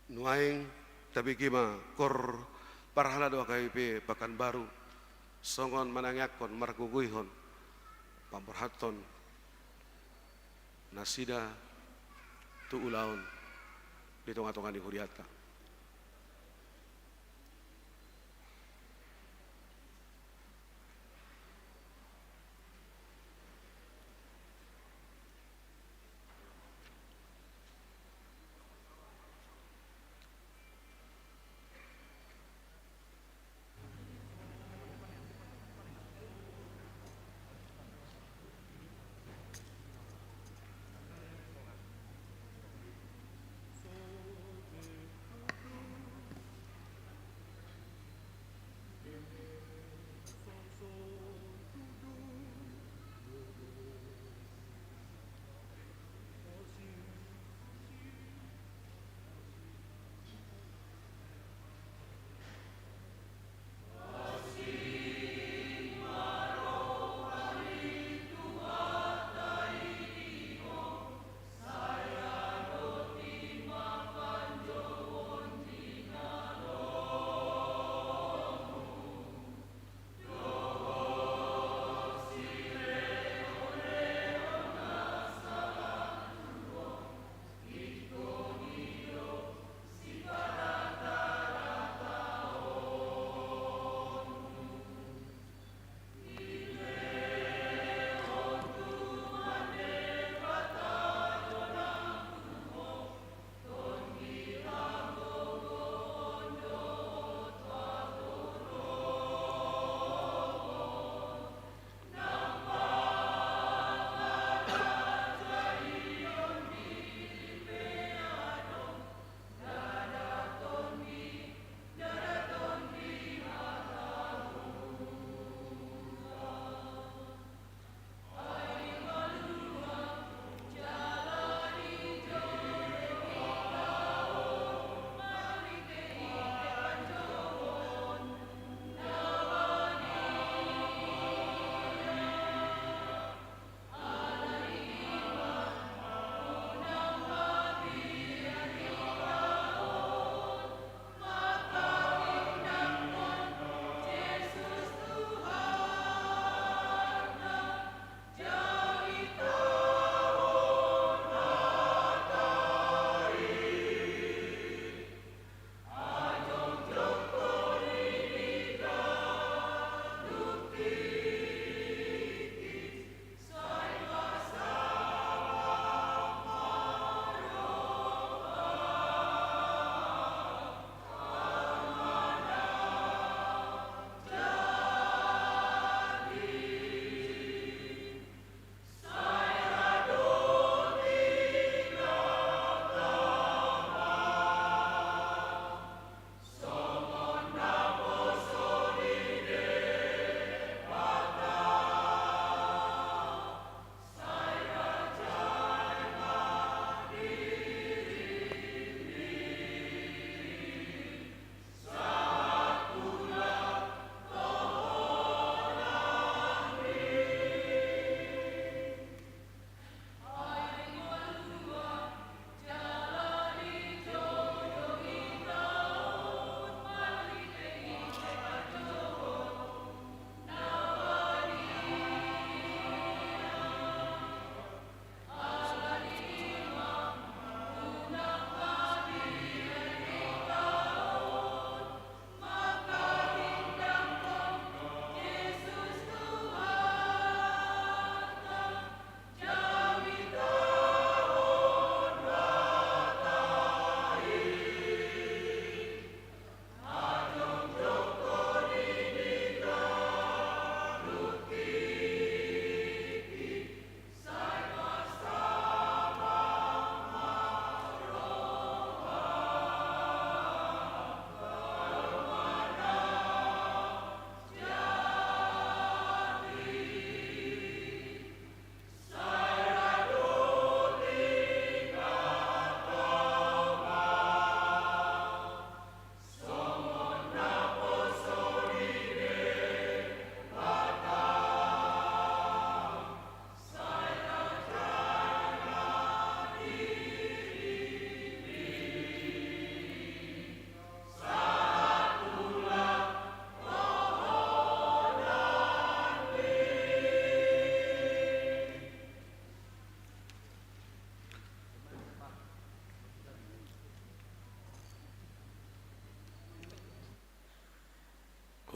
Nuaeng tabege ma kor parhalado H K B P Pekanbaru, songon manangiangkon margogoihon pamborhathon nasida tu ulaon di tongatonga ni hurianta.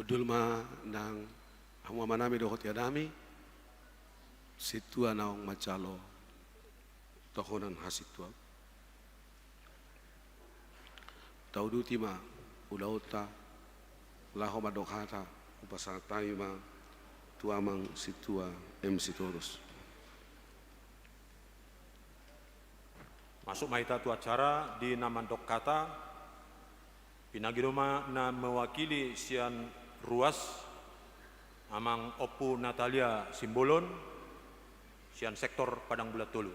Hundul ma nang hamu amanami dohot inanami, sintua naung manjalo tohonan hasintuaon. Tauduti ma ulaonta, laho mandok hata, hupasahat hami ma tu amang sintua M Sitorus. Masuk ma hita tu acara di na mandok hata, pinangido ma na mewakili sian ruas, Amang Ompu Natalia Simbolon, sian sektor Padang Bulan Tolu.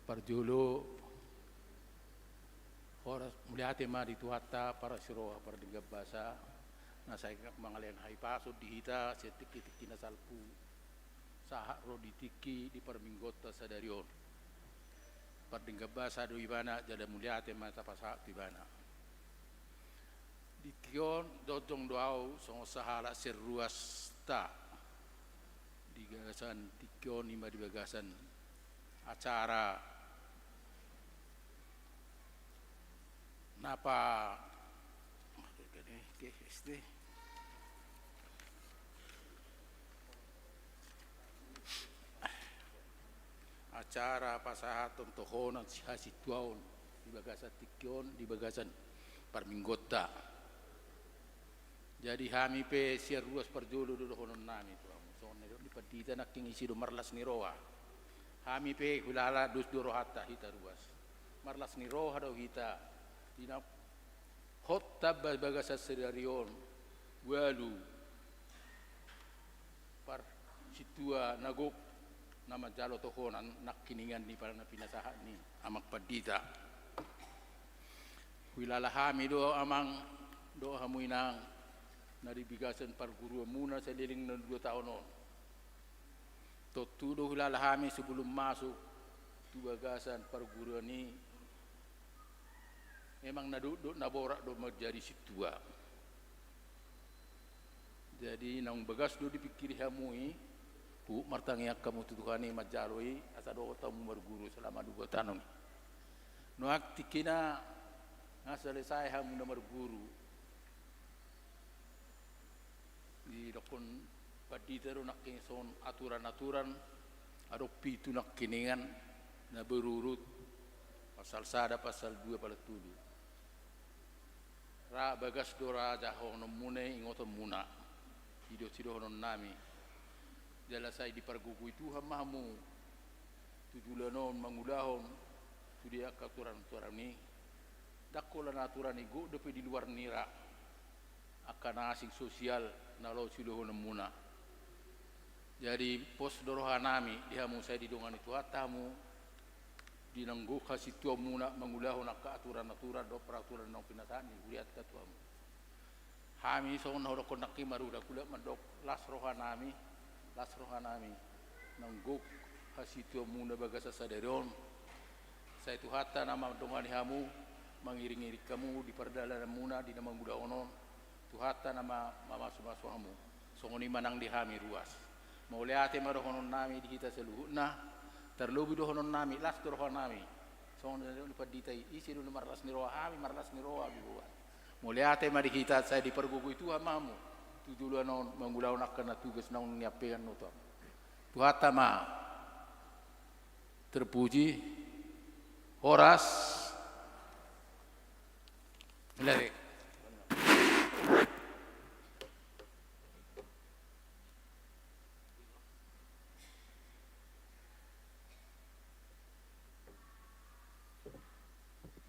Parjolo, horas, mauliate ma di Tuhanta, parasiroha, pardenggan basa, na sai mangalehon hahipason di hita sian tingki-tingki na salpu, sahat ro di tingki di parmingguonta sadari on. Pardenggan basa do Ibana, jala mauliate ma tapasahat tu Ibana. Di tingki on jongjong do ahu songon sahalak sian ruasta di bagasan tingki on, i ma di bagasan acara na pa, acara pasahaton tohonan sihasintuaon di bagasan tingki on, di bagasan parmingguonta. Jadi hami pe sian ruas parjolo do dohononnami tu hamu. Songon na nidok ni pandita nangkin, ise do marlas ni roha. Hami pe huilala dos do rohanta hita ruas. Marlas ni roha do hita. Di na hot tamba bagasan sadari on, ualu parsintua na gok na manjalo tohonan nangkiningan ni pala na pinasahat ni amang pandita. Huilala hami do amang, dohot hamu inang, na di bagasan parguruanmuna saleleng na dua taon on. Tontu do huilala hami sebelum masuk tu bagasan parguruan i, memang na dokdok na borat do manjadi sintua. Jadi naung bagas do dipingkiri hamu i, huhut martangiang hamu tu Tuhan i manjalo i, asa dohot hamu marguru selama dua taon on. Nuaeng tingkina nga selesai hamu na marguru, didokkon pandita do nangkin songon aturan-aturan, adong pitu nangkiningan na berurut, pasal sada, pasal dua, pasal tolu. Ra bagas do ra jahahononmuna i, ingotonmuna i do sidohononnami. Jala sai dipargogoi Tuhan ma hamu tu joloan on mangulahon sude angka aturan-aturan i. Ndang holan aturan i, gok dope di luar ni ra angka na asing sosial na laho sidohononmuna. Jadi pos do rohanami di hamu, sai didongani Tuhanta hamu di naung gok hasintuaonmuna mangulahon angka aturan-aturan dohot peraturan naung pinasahat ni hurianta tu hamu. Hami songon na hudokkon nangkin, marhulak-hulak mandok las rohanami, las rohanami naung gok hasintuaonmuna bagasan sadari on. Sai Tuhanta na mandongani hamu, mangiring-iring hamu di pardalananmuna di na mangulahon on. Tuhanta na ma-, mamasu-masu hamu. Songon i ma nang di hami ruas. Mauliate ma dohononnami di hita saluhutna, tarlobi dohononnami las do rohanami. Songon na nidok ni pandita i, ise do na marlas ni roha, hami marlas ni roha do. Mauliate ma di hita, sai dipargogoi Tuhan ma hamu tu joloan on mangulahon angka na tugas naung niampean on tu hamu. Tuhanta ma terpuji. Horas. Mauliate.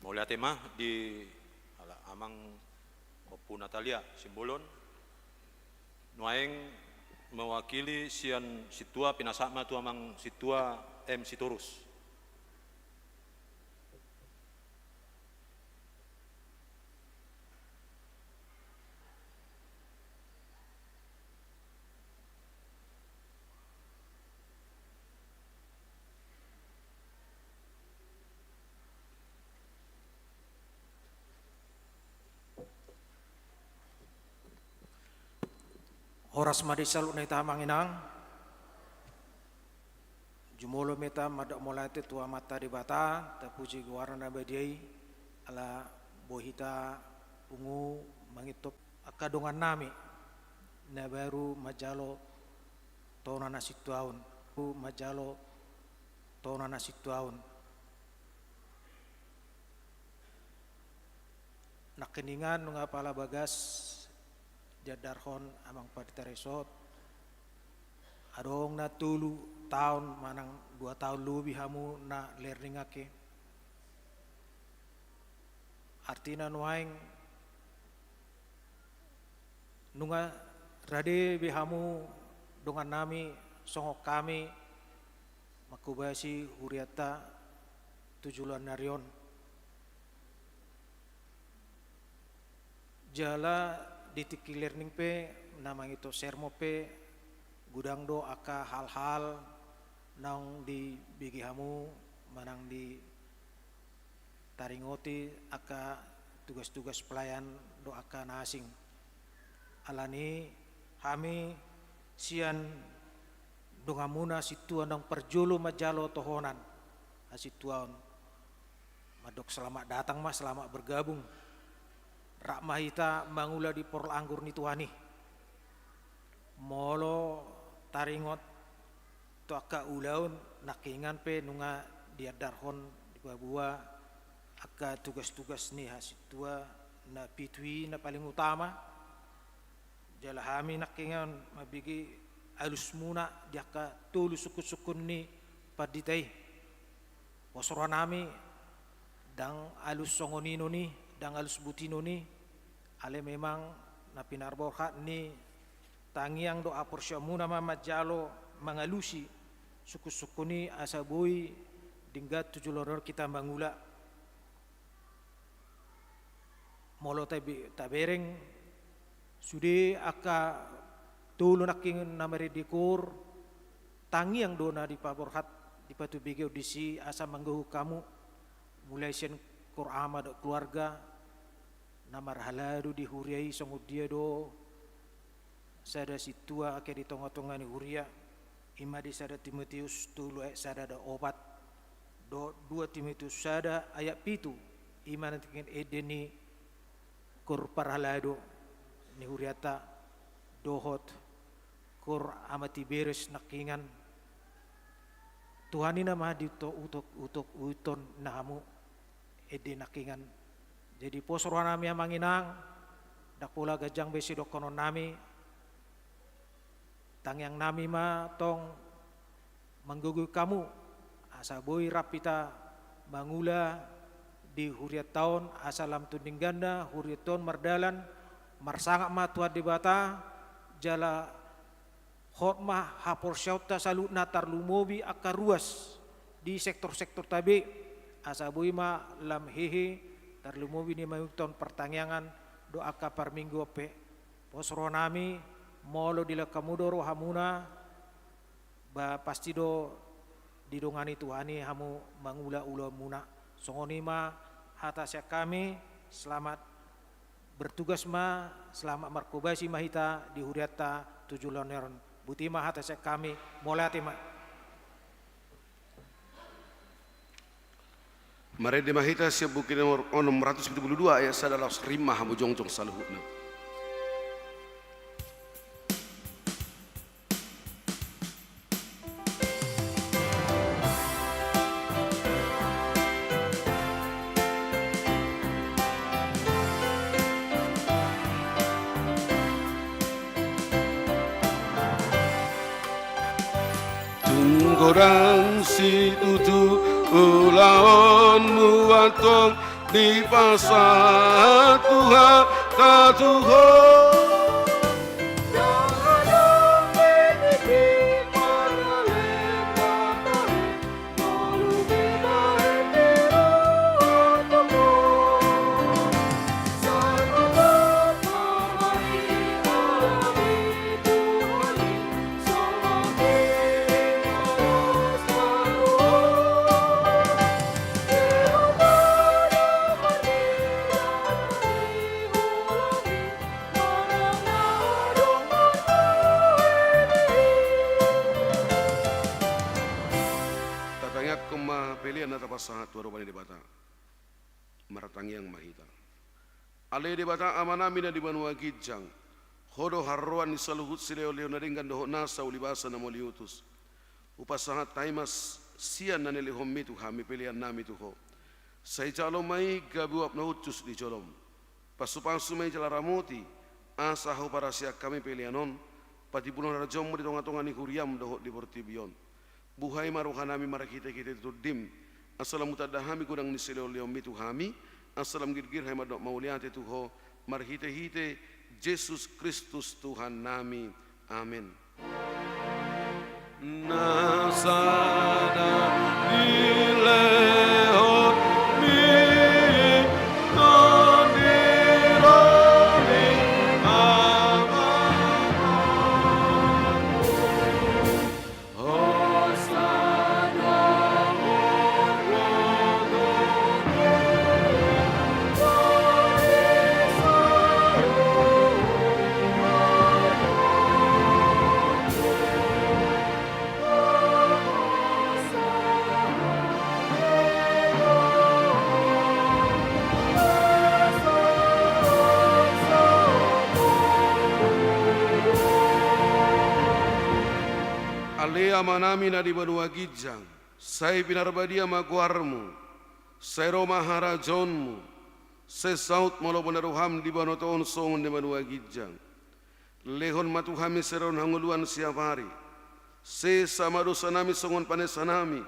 Mauliate ma di halak amang, Ompu Pu Natalia Simbolon, nuaeng mewakili sian sintua pinasahat ma tu amang sintua M Sitorus. Horas ma di saluhutna hita amang inang. Jumolo ma hita mandok mauliate tu Amanta Debata, tapuji goarna na badia i, ala boi hita pungu mangintop angka dongannami na baru manjalo tohona na sintua on, baru manjalo tohona na sintua on. Nangkiningan nunga pala bagas diandarhon amang pandita resort, adong na tolu taon manang dua taon lobi hamu na learning ake. Artina nuaeng nunga rade be hamu dongannami songon hami manghobasi hurianta tu joloan ni ari on. Jala di tingki learning pe na mangihut sermon pe godang do angka hal-hal naung dibege hamu manang ditaringoti angka tugas-tugas pelayan do angka na asing. Alani hami sian donganmuna sintua naung parjolo manjalo tohonan hasintuaon, mandok selamat datang ma, selamat bergabung. Rap ma hita mangula di porlak anggur ni Tuhan i. Molo taringot tu angka ulaon, nangkiningan pe nunga diandarhon, dipaboa angka tugas-tugas ni hasintua na pitu i na paling utama. Jala hami nangkiningan mambege alusmuna di angka tolu sungkun-sungkun ni pandita i. Pos rohanami, ndang alus songon i non i, ndang alus boti non i, alai memang na pinarborhat ni tangiang dohot haporseaonmuna ma manjalo mangalusi sungkun-sungkun i asa boi denggan tu joloan on hita mangula. Molo tabe-, tabereng sude angka tolu nangkin na marende koor, tangiang do na dipaborhat, dipatubegeon disi asa manggohi hamu, mulai sian koor ama dohot keluarga, na marhalado di huria i songon dia do sada sintua ake di tonga-tonga ni huria, i ma di sada Timoteus tolu ayat sada dohot opat, dohot dua Timoteus sada ayat pitu, i ma nangkin ende ni koor parhalado ni hurianta, dohot koor ama Tiberes nangkiningan. Tuhan i nama diutok-utok, utok-uton na hamu ende nangkiningan. Jadi pos rohanami amang inang, ndang pola ganjang be sidohononnami, tangiangnami ma tong manggohi hamu, asa boi rap hita mangula di hurianta on, asa lam tu dengganna hurianta on mardalan, marsangap ma Tuhan Debata, jala hot ma haporseaonta saluhutna tarlumobi angka ruas di sektor-sektorta be, asa boi ma lam hehe tarlumobi na mangihut partangiangan dohot angka parmingguan pe. Pos rohanami, molo dilehon hamu do rohamuna, ba pasti do didongani Tuhan i hamu mangula ulaonmuna. Songon i ma hata sian hami, selamat bertugas ma, selamat marhobasi ma hita di hurianta tu joloan on. Boti ma hata sian hami, mauliate ma. Marende ma hita sian buku nomor onom ratus pitu pulu dua ayat sada laos rim ma hamu jongjong saluhutna. Tung godang situtu ulaonmu antong dipasahat Tuhan Tatuho. Tatangiangkon ma pelean na tapasahat tu adopan ni Debata. Martangiang ma hita. Ale Debata Amanami na di banua ginjang, Ho do haroroan ni saluhut silehonlehon na denggan dohot nasa ulibasa na mauliutus. Hupasahat hami ma sian na nilehonMi tu hami peleannami tu Ho. Sai jalo ma i gabe uap na hushus di jolom. Pasupasu ma i jala ramoti, asa huparasian hami pelean on, patimbulhon harajaonMu di tongatonga ni huriaM dohot di portibi on. Buhai ma rohanami marhitehite TondiM, asa lam hutanda hami godang ni silehonlehonMi tu hami, asa lam girgir hami mandok mauliate tu Ho, marhitehite Jesus Kristus Tuhannami. Amen. Na sada dilehonMi, Tondi ro di Ama. Ale Amanami na di banua ginjang, sai pinarbadia ma goarMu, sai ro ma harajaonMu, sai saut ma lomo ni rohaM di banua tonga on songon na di banua ginjang. Lehon ma tu hami sadari on hangoluan siapari. Sesa ma dosanami songon panesanami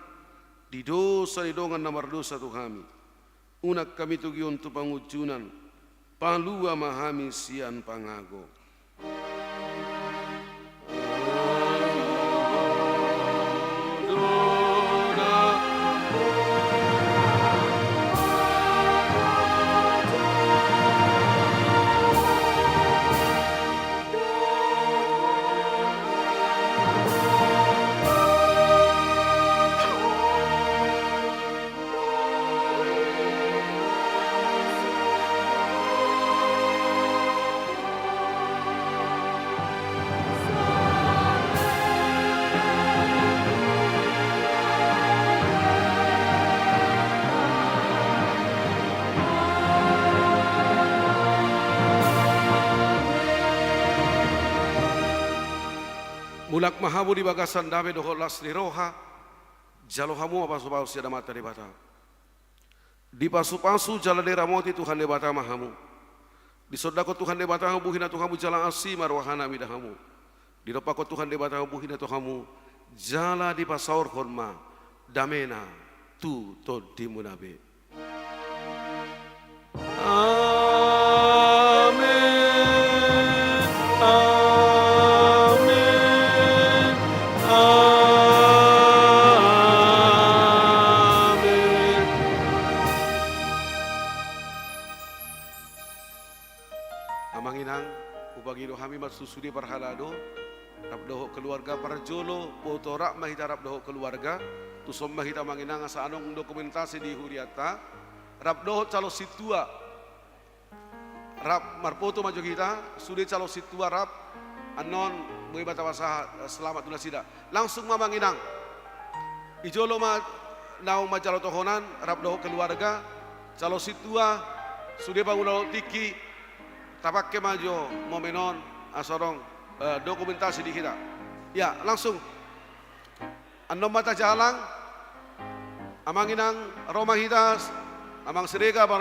di dosa ni dongan na mardosa tu hami. Unang hami togihon tu pangunjunan, palua ma hami sian pangago. Mulak ma hamu di bagasan dame dohot las ni roha, jalo hamu ma pasupasu sian Amanta Debata. Dipasupasu jala diramoti Tuhan Debata ma hamu. Disondangkon Tuhan Debata habuhina tu hamu jala asi ma rohana mida hamu. Didompakkon Tuhan Debata habuhina tu hamu jala dipasaorhon ma damena tu tondimuna be. Amen. Amen. Amen. Amang inang, hupangido hami ma tu sude parhalado, rap dohot keluarga parjolo, boto rap ma hita rap dohot keluarga, tuson ma hita amang inang asa adong dokumentasi di hurianta, rap dohot calon sintua, rap marpoto ma jo hita, sude calon sintua rap, annon boi ma tapasahat, eh, selamat tu nasida. Langsung ma amang inang. I jolo ma naung manjalo tohonan, rap dohot keluarga, calon sintua, sude pangula dohot tingki, tapangke ma jo momen on, asa adong, eh, dokumentasi di hita. Ya, langsung. Annon ma tajalang, amang inang, ro ma hita, amang Siregar, amang